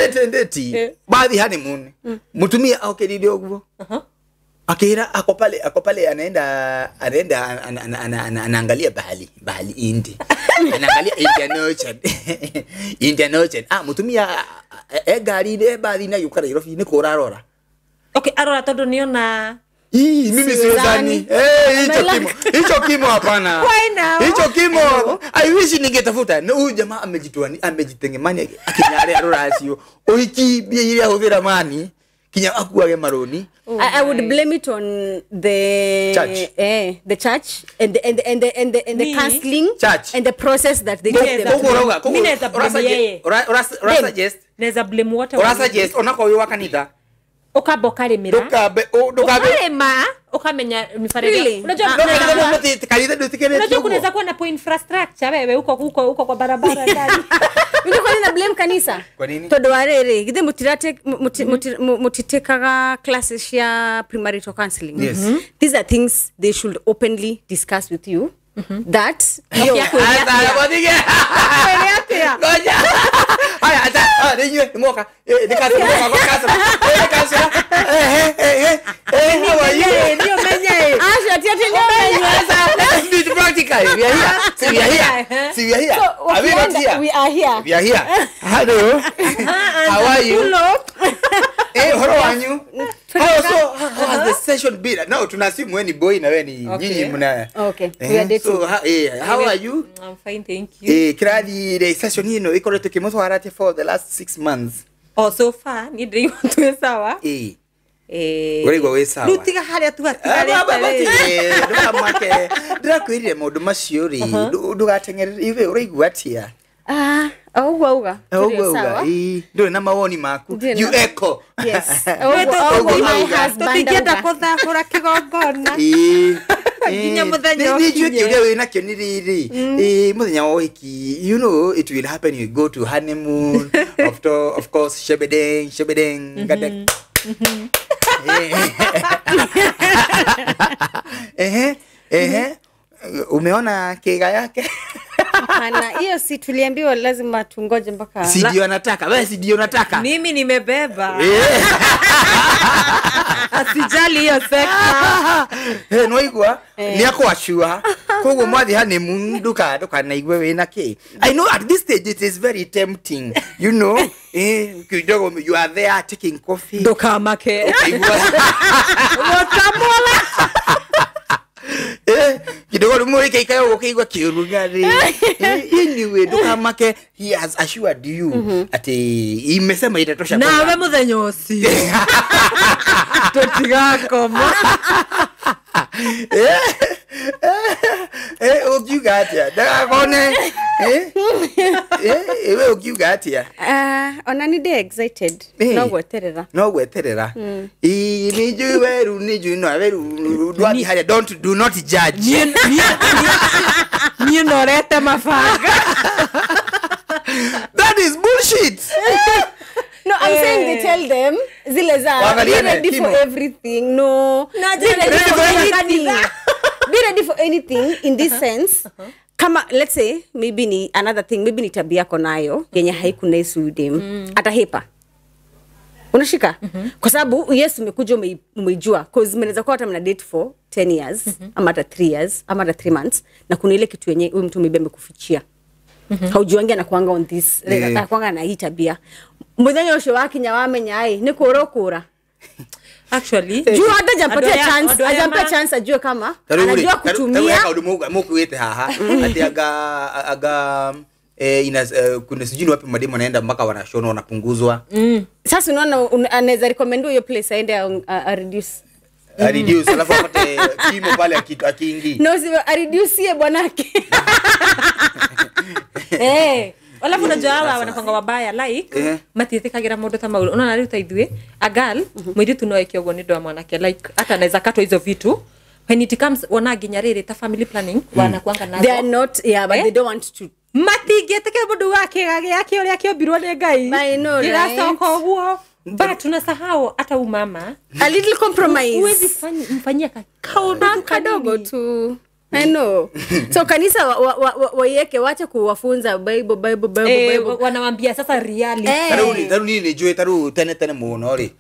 Tendeti bathi honeymoon. Mutumia okirire uguo. Akira ako pale anaenda anaangalia bahali Hindi. Anaangalia Indian Ocean. Indian Ocean. Mutumia gari ile bathi na yukara Nairobi ni kurarora. Okay, arora tondu niona. Mimi siwezani. Hicho kimo hapana. Hicho kimo. I wish ningetafuta. Huyu jamaa amejitoa amejitengemani akinyare arora acio. Uhiki bia iria huthira mani. Kinya akuage maroni. I would blame it on the church. The church and the counseling church. And the process that they take them. Mimi naweza blame yeye. Ora suggest. Naweza blame wote. Ora suggest onako wi wa kanitha. Ukamba ukarimira. Ukarima ukamenya mifereji. Unajua unajua kunaweza kuwa na po infrastructure wewe huko kwa barabara ndani. Mimi kwa nini na blame kanisa? Kwa nini? Tondu wa riri githe mutirate mutitekaga classes ya premarital counseling. Yes. These are things they should openly discuss with you. That Let's be practical. We are here. See, we are here. Are we not here? We are here. We are here. Hello. How are you? How are you? How has the session been? Now tunasimu wewe ni boy na wewe ni nyinyi mna. Okay. We are dating. So how are you? I'm fine, thank you. Kiradi the session ino ikoretwo kimutwarate for the last 6 months. Oh, so far ni ndiri watu sawa. Uraigua wĩ sawa. Rutiga haria tu atigarĩte. Ndũkamake. Ndĩrakwĩrire maũndũ macio rĩ, ndũgateng'erere iwe ũraigua atĩa? Ũguo auga. Ndũrĩ na mawoni maku. You echo. Yes. Ũguo my husband. Tũtingĩenda kũthahũra kĩgongona. Nginya mũthenya ũkinye. Nĩ njũĩ kĩũria wĩ nakĩo nĩ rĩrĩ. Mũthenya wa ũhiki, you know it will happen, you go to honeymoon, of course shebedeng, shebedeng, gadek. Umeona kega yake? Hapana, hiyo si tuliambiwa lazima tungoje mpaka. Si ndio anataka. Wewe si ndio unataka. Mimi nimebeba. Asijali hiyo sekta. No igua ni akwacua. Koguo mwathi honeymoon ndukanaigwe wina ki. I know at this stage it is very tempting. You know, kidogo you are there taking coffee. Ndukamake. Watamola. Kidogo mwike ikayo ukiigwa kiurugari. Anyway, ndukamake, he has assured you ati imesema itatosha. Nawe muthenya ucio. Tutigakoma. Ukiuga atia? Ndagakone. Wewe ukiuga atia? Ona ni dey excited. No gweterera. No gweterera. Ni njui weru, ni njui no weru ndwathi haria, don't do not judge. Ni no Ndorete mabanga. That is bullshit. No, I'm saying they tell them zile za be ready for everything. No, be ready for anything. Be ready for anything in this sense. Kama let's say maybe ni another thing, maybe ni tabia yako nayo yenye haikunaisu udem. Atahepa. Unashika? Kwa sababu yes umekuja umeijua cause mnaweza kuwa hata mna date for 10 years ama hata 3 years ama hata 3 months na kuna ile kitu yenye huyu mtu maybe amekufichia. Haujuangi anakuanga on this, anakuanga na hii tabia. Muthenya ucio wakinya wamenya ai ni kura. Actually juu hata jampatia chance, ajampea chance ajue kama anajua kutumia. Mukuite haha ati aga ina kuna sijui wapi mademo anaenda mpaka wanashona wanapunguzwa. Sasa unaona anaweza recommend hiyo place aende a reduce. A reduce alafu apate kimo pale akiingi. No, si a reduce bwanake. Alafu unajua hawa wanapanga wabaya like matiethekagira mundu ta mauru. Unaona riu ta ithuĩ a girl mũirĩtu no eke ũguo nĩ ũndũ wa mwanake like hata anaweza katwa hizo vitu when it comes wana nginya rĩrĩ ta family planning wanakuanga nazo. They are not yeah but they don't want to. Matingĩtĩkĩra mũndũ wa kĩga gĩake ũrĩa kĩombirwo nĩ Ngai. I know, right? Gĩgacoka ũguo. But tunasahau hata umama a little compromise. Huwezi mfanyia kadogo kadogo tu. I know. So kanisa waiweke wache kuwafunza Bible. Wanawaambia sasa reality. Taru nini jue taru tene muno ri.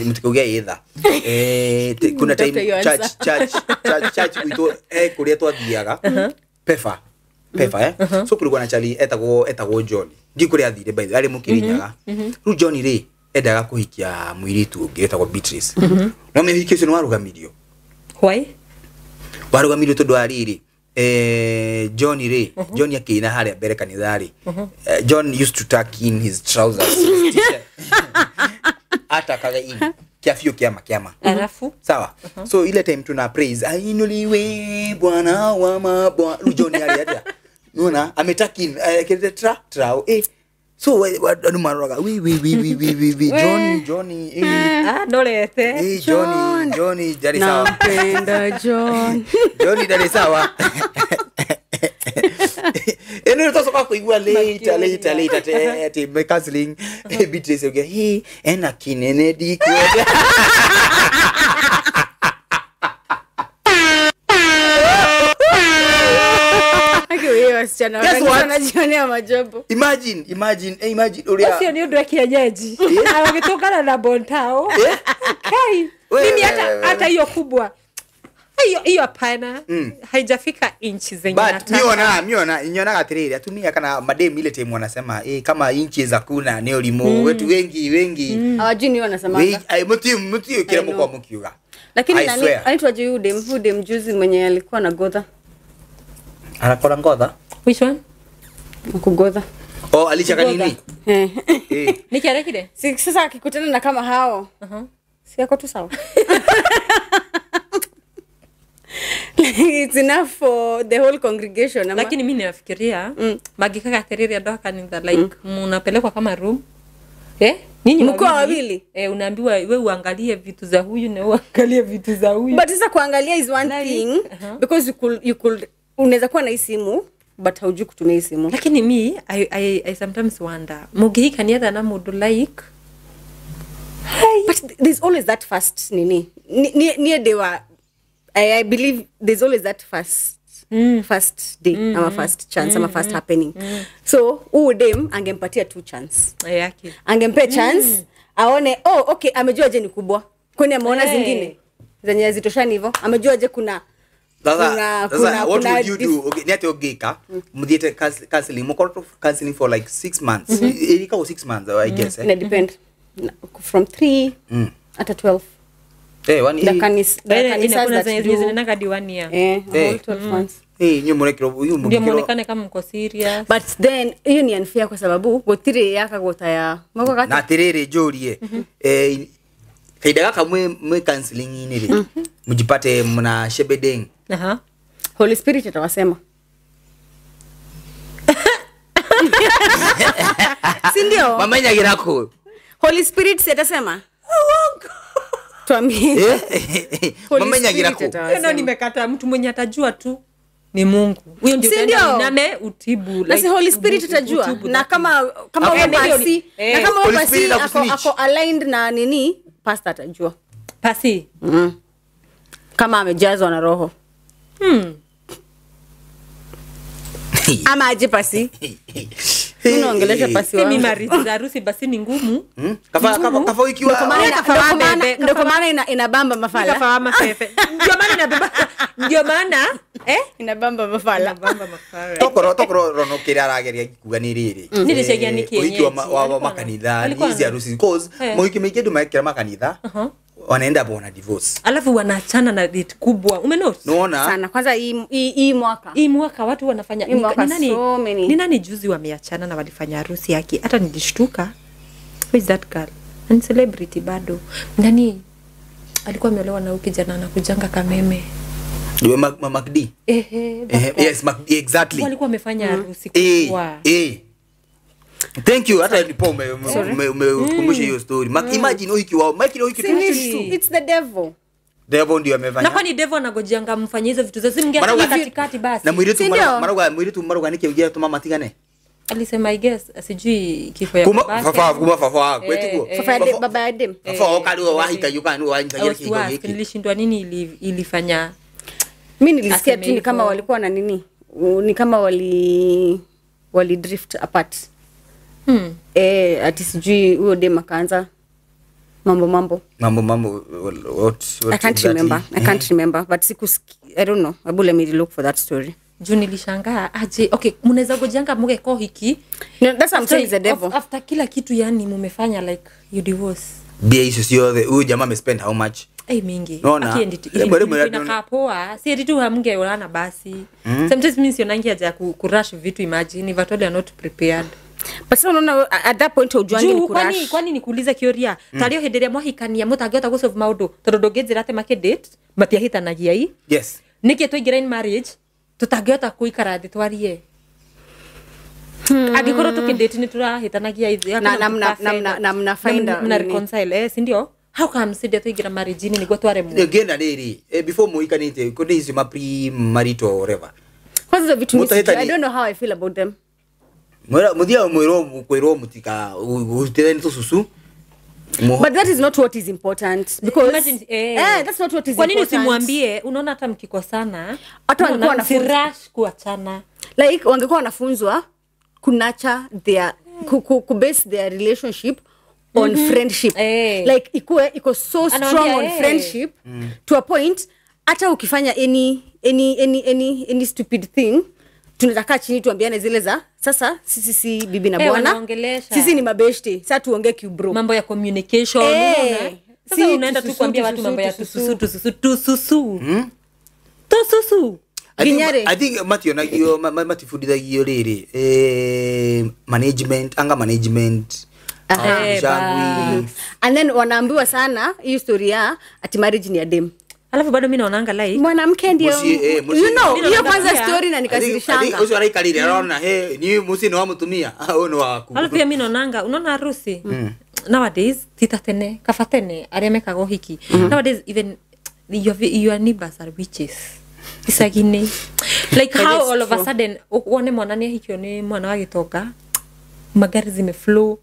Mtikaugia either. Kuna time church kuito kuria twathiaga. Pefa So kulikuwa na chali etagwo John. Ndi kuria athire by the way ari mukirinyaga. Ru John ri endaga kuhikia mwiritu ungi etagwo Beatrice. No mihiki ucio ni warugamirio. Why? Warugamirio tondu ariri John ri John akiina haria mbere kanitha ri. John used to tuck in his trousers. Atakaga in kiafio kiama. Alafu sawa. So ile time tuna praise ainuliwe Bwana wa mabwana. John ali atia unaona ametuck in akileta tra so wadu maroga we Johnny ndorete Johnny dali sawa. Napenda John. Johnny dali sawa. Eno tosoka kuigua later ati my counseling Beatrice uge he ena kinene dikwenda. Wasichana wanajionea majobo. Imagine uria. Ucio ni undu wa kienyeji. Awagitungana na Bontao. Kai. Mimi hata hiyo kubwa. Hiyo hapana. Haijafika inchi zenye nataka. But miona inyonaga atiriri atumia kana madem ile time wanasema kama inchi za kuna ni ulimo wetu wengi. Hawajui ni wanasemanga. Mutio kila mko mkiuga. Lakini nani anaitwa Jude mjuzi mwenye alikuwa na godha. Anakora ngodha? Which one? Kugodha. Oh, alichaka nini? Ni kile? Si sasa akikutana na kama hao. Si yako tu sawa. It's enough for the whole congregation. Lakini mimi nafikiria magikaga atiriri andu kanitha like mnapelekwa kama room. Ninyi mko wawili. Unaambiwa wewe uangalie vitu za huyu na uangalie vitu za huyu. But sasa kuangalia is one thing because you could unaweza kuwa na hii simu but haujui kutumia hii simu. Lakini mi I sometimes wonder mugihikania na mundu like but there's always that first nini ni dewa I believe there's always that first day ama first chance ama first happening. So huyu dem angempatia 2 chance yake. Angempea chance aone oh okay amejua je ni kubwa. Kwani ameona zingine zenye hazitoshani hivyo. Amejua je kuna Sasa what would you do? Okay, ni ogeka muthiete counseling mukoro counseling for like 6 months. Ilika 6 months I guess. Ina depend from 3 hata 12. One the kanisa that zinenanga di 1 year. Whole 12 months. Nyu huyu ndio muonekane kama mko serious. But then hiyo ni unfair kwa sababu gotire yaka gotaya. Na tiriri njurie. Kaida gaka mwe counseling ini ri. Mjipate mna shebedeng. Holy Spirit atawasema. Si ndio? Mamenyagira ko. Holy Spirit si atasema? Uongo. Tuambie. Mamenyagira ko. Ndio nimekata mtu mwenye atajua tu. Ni Mungu. Huyo ndio utaenda uname utibu like na Holy Spirit utajua. Na kama pasi na kama pasi ako aligned na nini, pastor atajua. Pasi. Kama amejazwa na roho. Ama aje pasi. Unaongelesha pasi wangu. Mimi marriage za harusi basi ni ngumu. Kafa wiki wa ndio kwa maana inabamba mafala. Kafa mafefe. Ndio maana inabamba. Ndio maana inabamba mafala. Inabamba mafala. Tokoro rono kira arageria kuga ni riri. Nilichegia ni kienyeji. Wiki wa makanitha hizi harusi cause mwiki mingi ndu maekera makanitha. Wanaenda hapo wana divorce. Alafu wanaachana na rate kubwa. Umenote? Unaona? Sana. Kwanza hii mwaka. Hii mwaka watu wanafanya ni nani? Ni nani juzi wameachana na walifanya harusi yake? Hata nilishtuka. Who is that girl? Ni celebrity bado. Nani? Alikuwa ameolewa na huyu kijana anakujanga Kameme. Ndio MacD. Yes, MacD exactly. Walikuwa wamefanya harusi kubwa. Thank you. Hata nipo umekumbusha hiyo story. Imagine wiki wao, Mike wiki tu. It's the devil. Devil ndio amefanya. Na kwani devil anagojianga mfanye hizo vitu zote? Mngeacha katikati basi. Na mwiritu maruga nikiugia tu mama tigane. Alisema I guess sijui kifo ya baba. Fafa kwetu. Fafa baba ya dem. Fafa okali wa hita yuka ni wa hita hiki. Nilishindwa nini ilifanya. Mimi nilisikia tu ni kama walikuwa na nini? Ni kama wali drift apart. Ati sijui huyo dem akaanza mambo what I can't exactly? remember. I can't remember, but I don't know. Abu, let me look for that story. Juu nilishangaa aje. Okay, mnaweza gojanga mge ko hiki. No, that's what I'm saying is the devil. After kila kitu yani mumefanya like you divorce. Bia hizo sio the huyu jamaa ame spend how much? Mingi. Akiendi inakaa poa. Si eti tu hamngeoana basi. Sometimes mimi sionangi haja ku rush vitu, imagine if at all you are not prepared. But so no, at that point ujuangi ni kurash. Kwani nikuulize kioria. Tario henderia mwahikania mutangihota gusolve maundu tondu ndungĩnjĩra atĩ makĩdate matiahĩtanagia i. Yes. Nĩkĩ twaingĩra in marriage tutangĩhota kuikara thĩ twarie. Angĩkorwo tukĩdate nĩ turahĩtanagia ithuĩ na mna find out na reconcile si ndio? How come si ndio twaingĩra marriage-inĩ nĩguo twaremwo? Ngĩenda rĩrĩ before muhikanĩte kũndĩ icio ma pre marital whatever. Kwanza vitu I don't know how I feel about them. Muthia mwirwo kwirwo mutika gutithani tususu. But that is not what is important because imagine, that's not what is important. Kwa nini usimwambie? Unaona hata mkikosana hata wangekuwa wanafunzwa kuachana, like wangekuwa wanafunzwa kunacha their ku base their relationship on friendship. Like ikuwe iko so strong on friendship to a point hata ukifanya any stupid thing tunaweza kaa chini tuambiane zile za sasa sisi si bibi na bwana, sisi ni mabeshte, sasa tuongee kiubro, mambo ya communication. Unaona sasa unaenda tu kuambia watu mambo ya tususu tususu tususu Ginyare. I think Matthew na yo Matthew fundithagio riri management, anger management. And then wanaambiwa sana hiyo story ya ati marriage ni ya dem. Alafu bado mimi naonanga like mwanamke ndio you know hiyo kwanza story na nikasirishanga. Usi araikarire arona he ni musi ni wa mutumia au ni wa. Alafu pia mimi naonanga unaona harusi nowadays tita tene kafatene aria mekaga hiki. Nowadays even your neighbors are witches. Isagine like how all of a sudden uone mwana ni hikio ni mwana wa gitoka magari zimeflow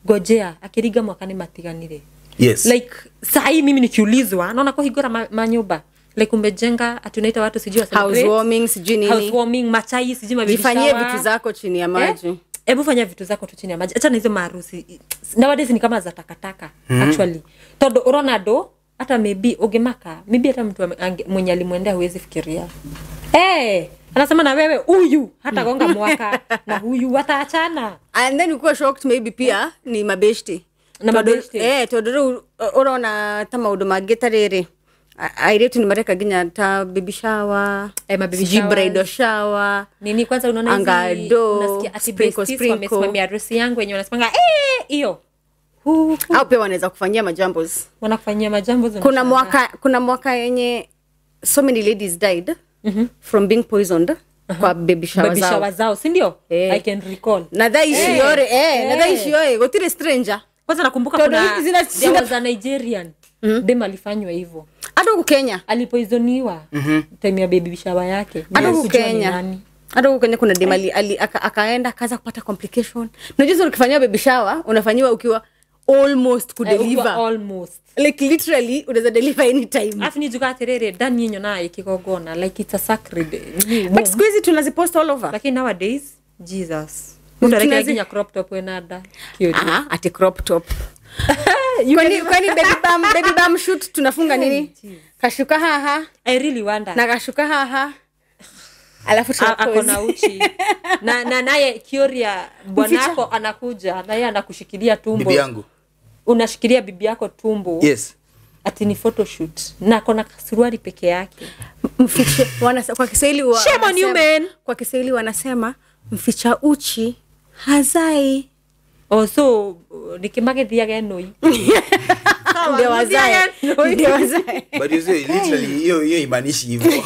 gojea akiriga mwaka ni matiganire. Yes. Like sahi mimi nikiulizwa naona kwa higora manyumba like umejenga atunaita watu sijui wa celebrate housewarming sijui nini, housewarming machai sijui mabibi jifanyie vitu zako chini ya maji. Hebu fanya vitu zako tu chini ya maji, acha na hizo maharusi nowadays ni kama za takataka actually. Todo Ronaldo hata maybe ogemaka maybe hata mtu mwenye alimwendea huwezi fikiria. Anasema na wewe huyu hata gonga mwaka na huyu wataachana. And then uko shocked maybe pia ni mabeshte. Na mabeshte. Tondũ urona ta maundu mangĩ ta rĩrĩ airĩtu nĩ mareka nginya ta baby shower, baby shower, bridal shower. Nini kwanza unaona hizi unasikia ati besties wamesimamia harusi yangu wenyewe wanasemanga hiyo. Au pia wanaweza kufanyia majambos. Wanakufanyia majambos. Kuna mwaka yenye so many ladies died from being poisoned kwa baby shower zao. Baby shower zao, si ndio? I can recall. Na dai ishiore na dai ishiore gotire stranger. Kwanza nakumbuka kuna there was a Nigerian dem alifanywa hivyo. Hata huku Kenya alipoisoniwa time ya baby shower yake. Hata huku Kenya. Hata huku Kenya kuna dem akaenda akaanza kupata complication. Unajua ukifanyiwa baby shower unafanyiwa ukiwa almost ku deliver. Almost. Like literally unaweza deliver anytime. Afu ni juga atiriri ndani yenyo na ikigongona like it's a sacred. But siku hizi tunazipost all over. Lakini nowadays Jesus. Mtu anakinya crop top wenada. Ah, ati crop top. Kwani baby bam shoot tunafunga nini? Kashuka haha. I really wonder. Na kashuka haha. Alafu akona uchi. Na naye Kioria bwanako anakuja na yeye anakushikilia tumbo. Bibi yangu. Unashikilia bibi yako tumbo. Yes. Ati ni photoshoot. Na akona suruali peke yake. Mfiche kwa Kiswahili shame on you men. Kwa Kiswahili wanasema mficha uchi hazai. Oh, so nikimagithiaga enoi. Ndio wazae. Ndio wazae. But you see literally hiyo imaanishi hivyo.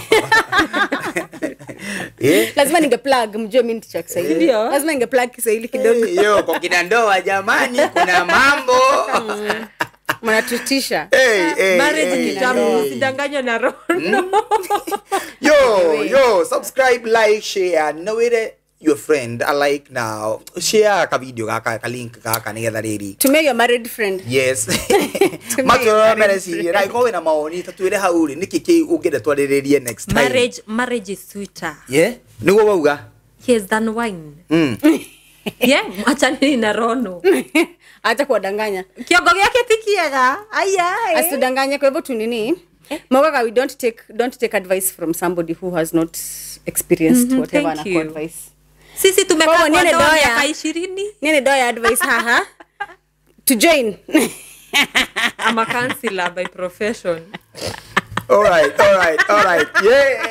Lazima ninge plug mjue mimi ni Kiswahili. Lazima ninge plug Kiswahili kidogo. Hiyo kwa kina ndoa jamani kuna mambo. Mnatutisha. Marriage ni tamu, usidanganywe na Rono. Yo, subscribe, like, share. No it your friend I like now. Share ka video ka link ka nigetha riri. Tumia your married friend. Yes. Matoro mereci ra iko wina maoni tatwire hau ri niki ki ungire twariririe next time. Marriage is sweeter. Yeah. Niguo wauga. Yes than wine. Yeah, acha na Rono. Acha kuwadanganya. Kiongo yake tikiega. Aya. Asidanganye kwa hivyo tu nini? Mwaga we don't take advice from somebody who has not experienced whatever na advice. Sisi tumekaa kwa ndoa miaka 20. Nini doya advice haha? To join. I'm a counselor by profession. All right. Yeah.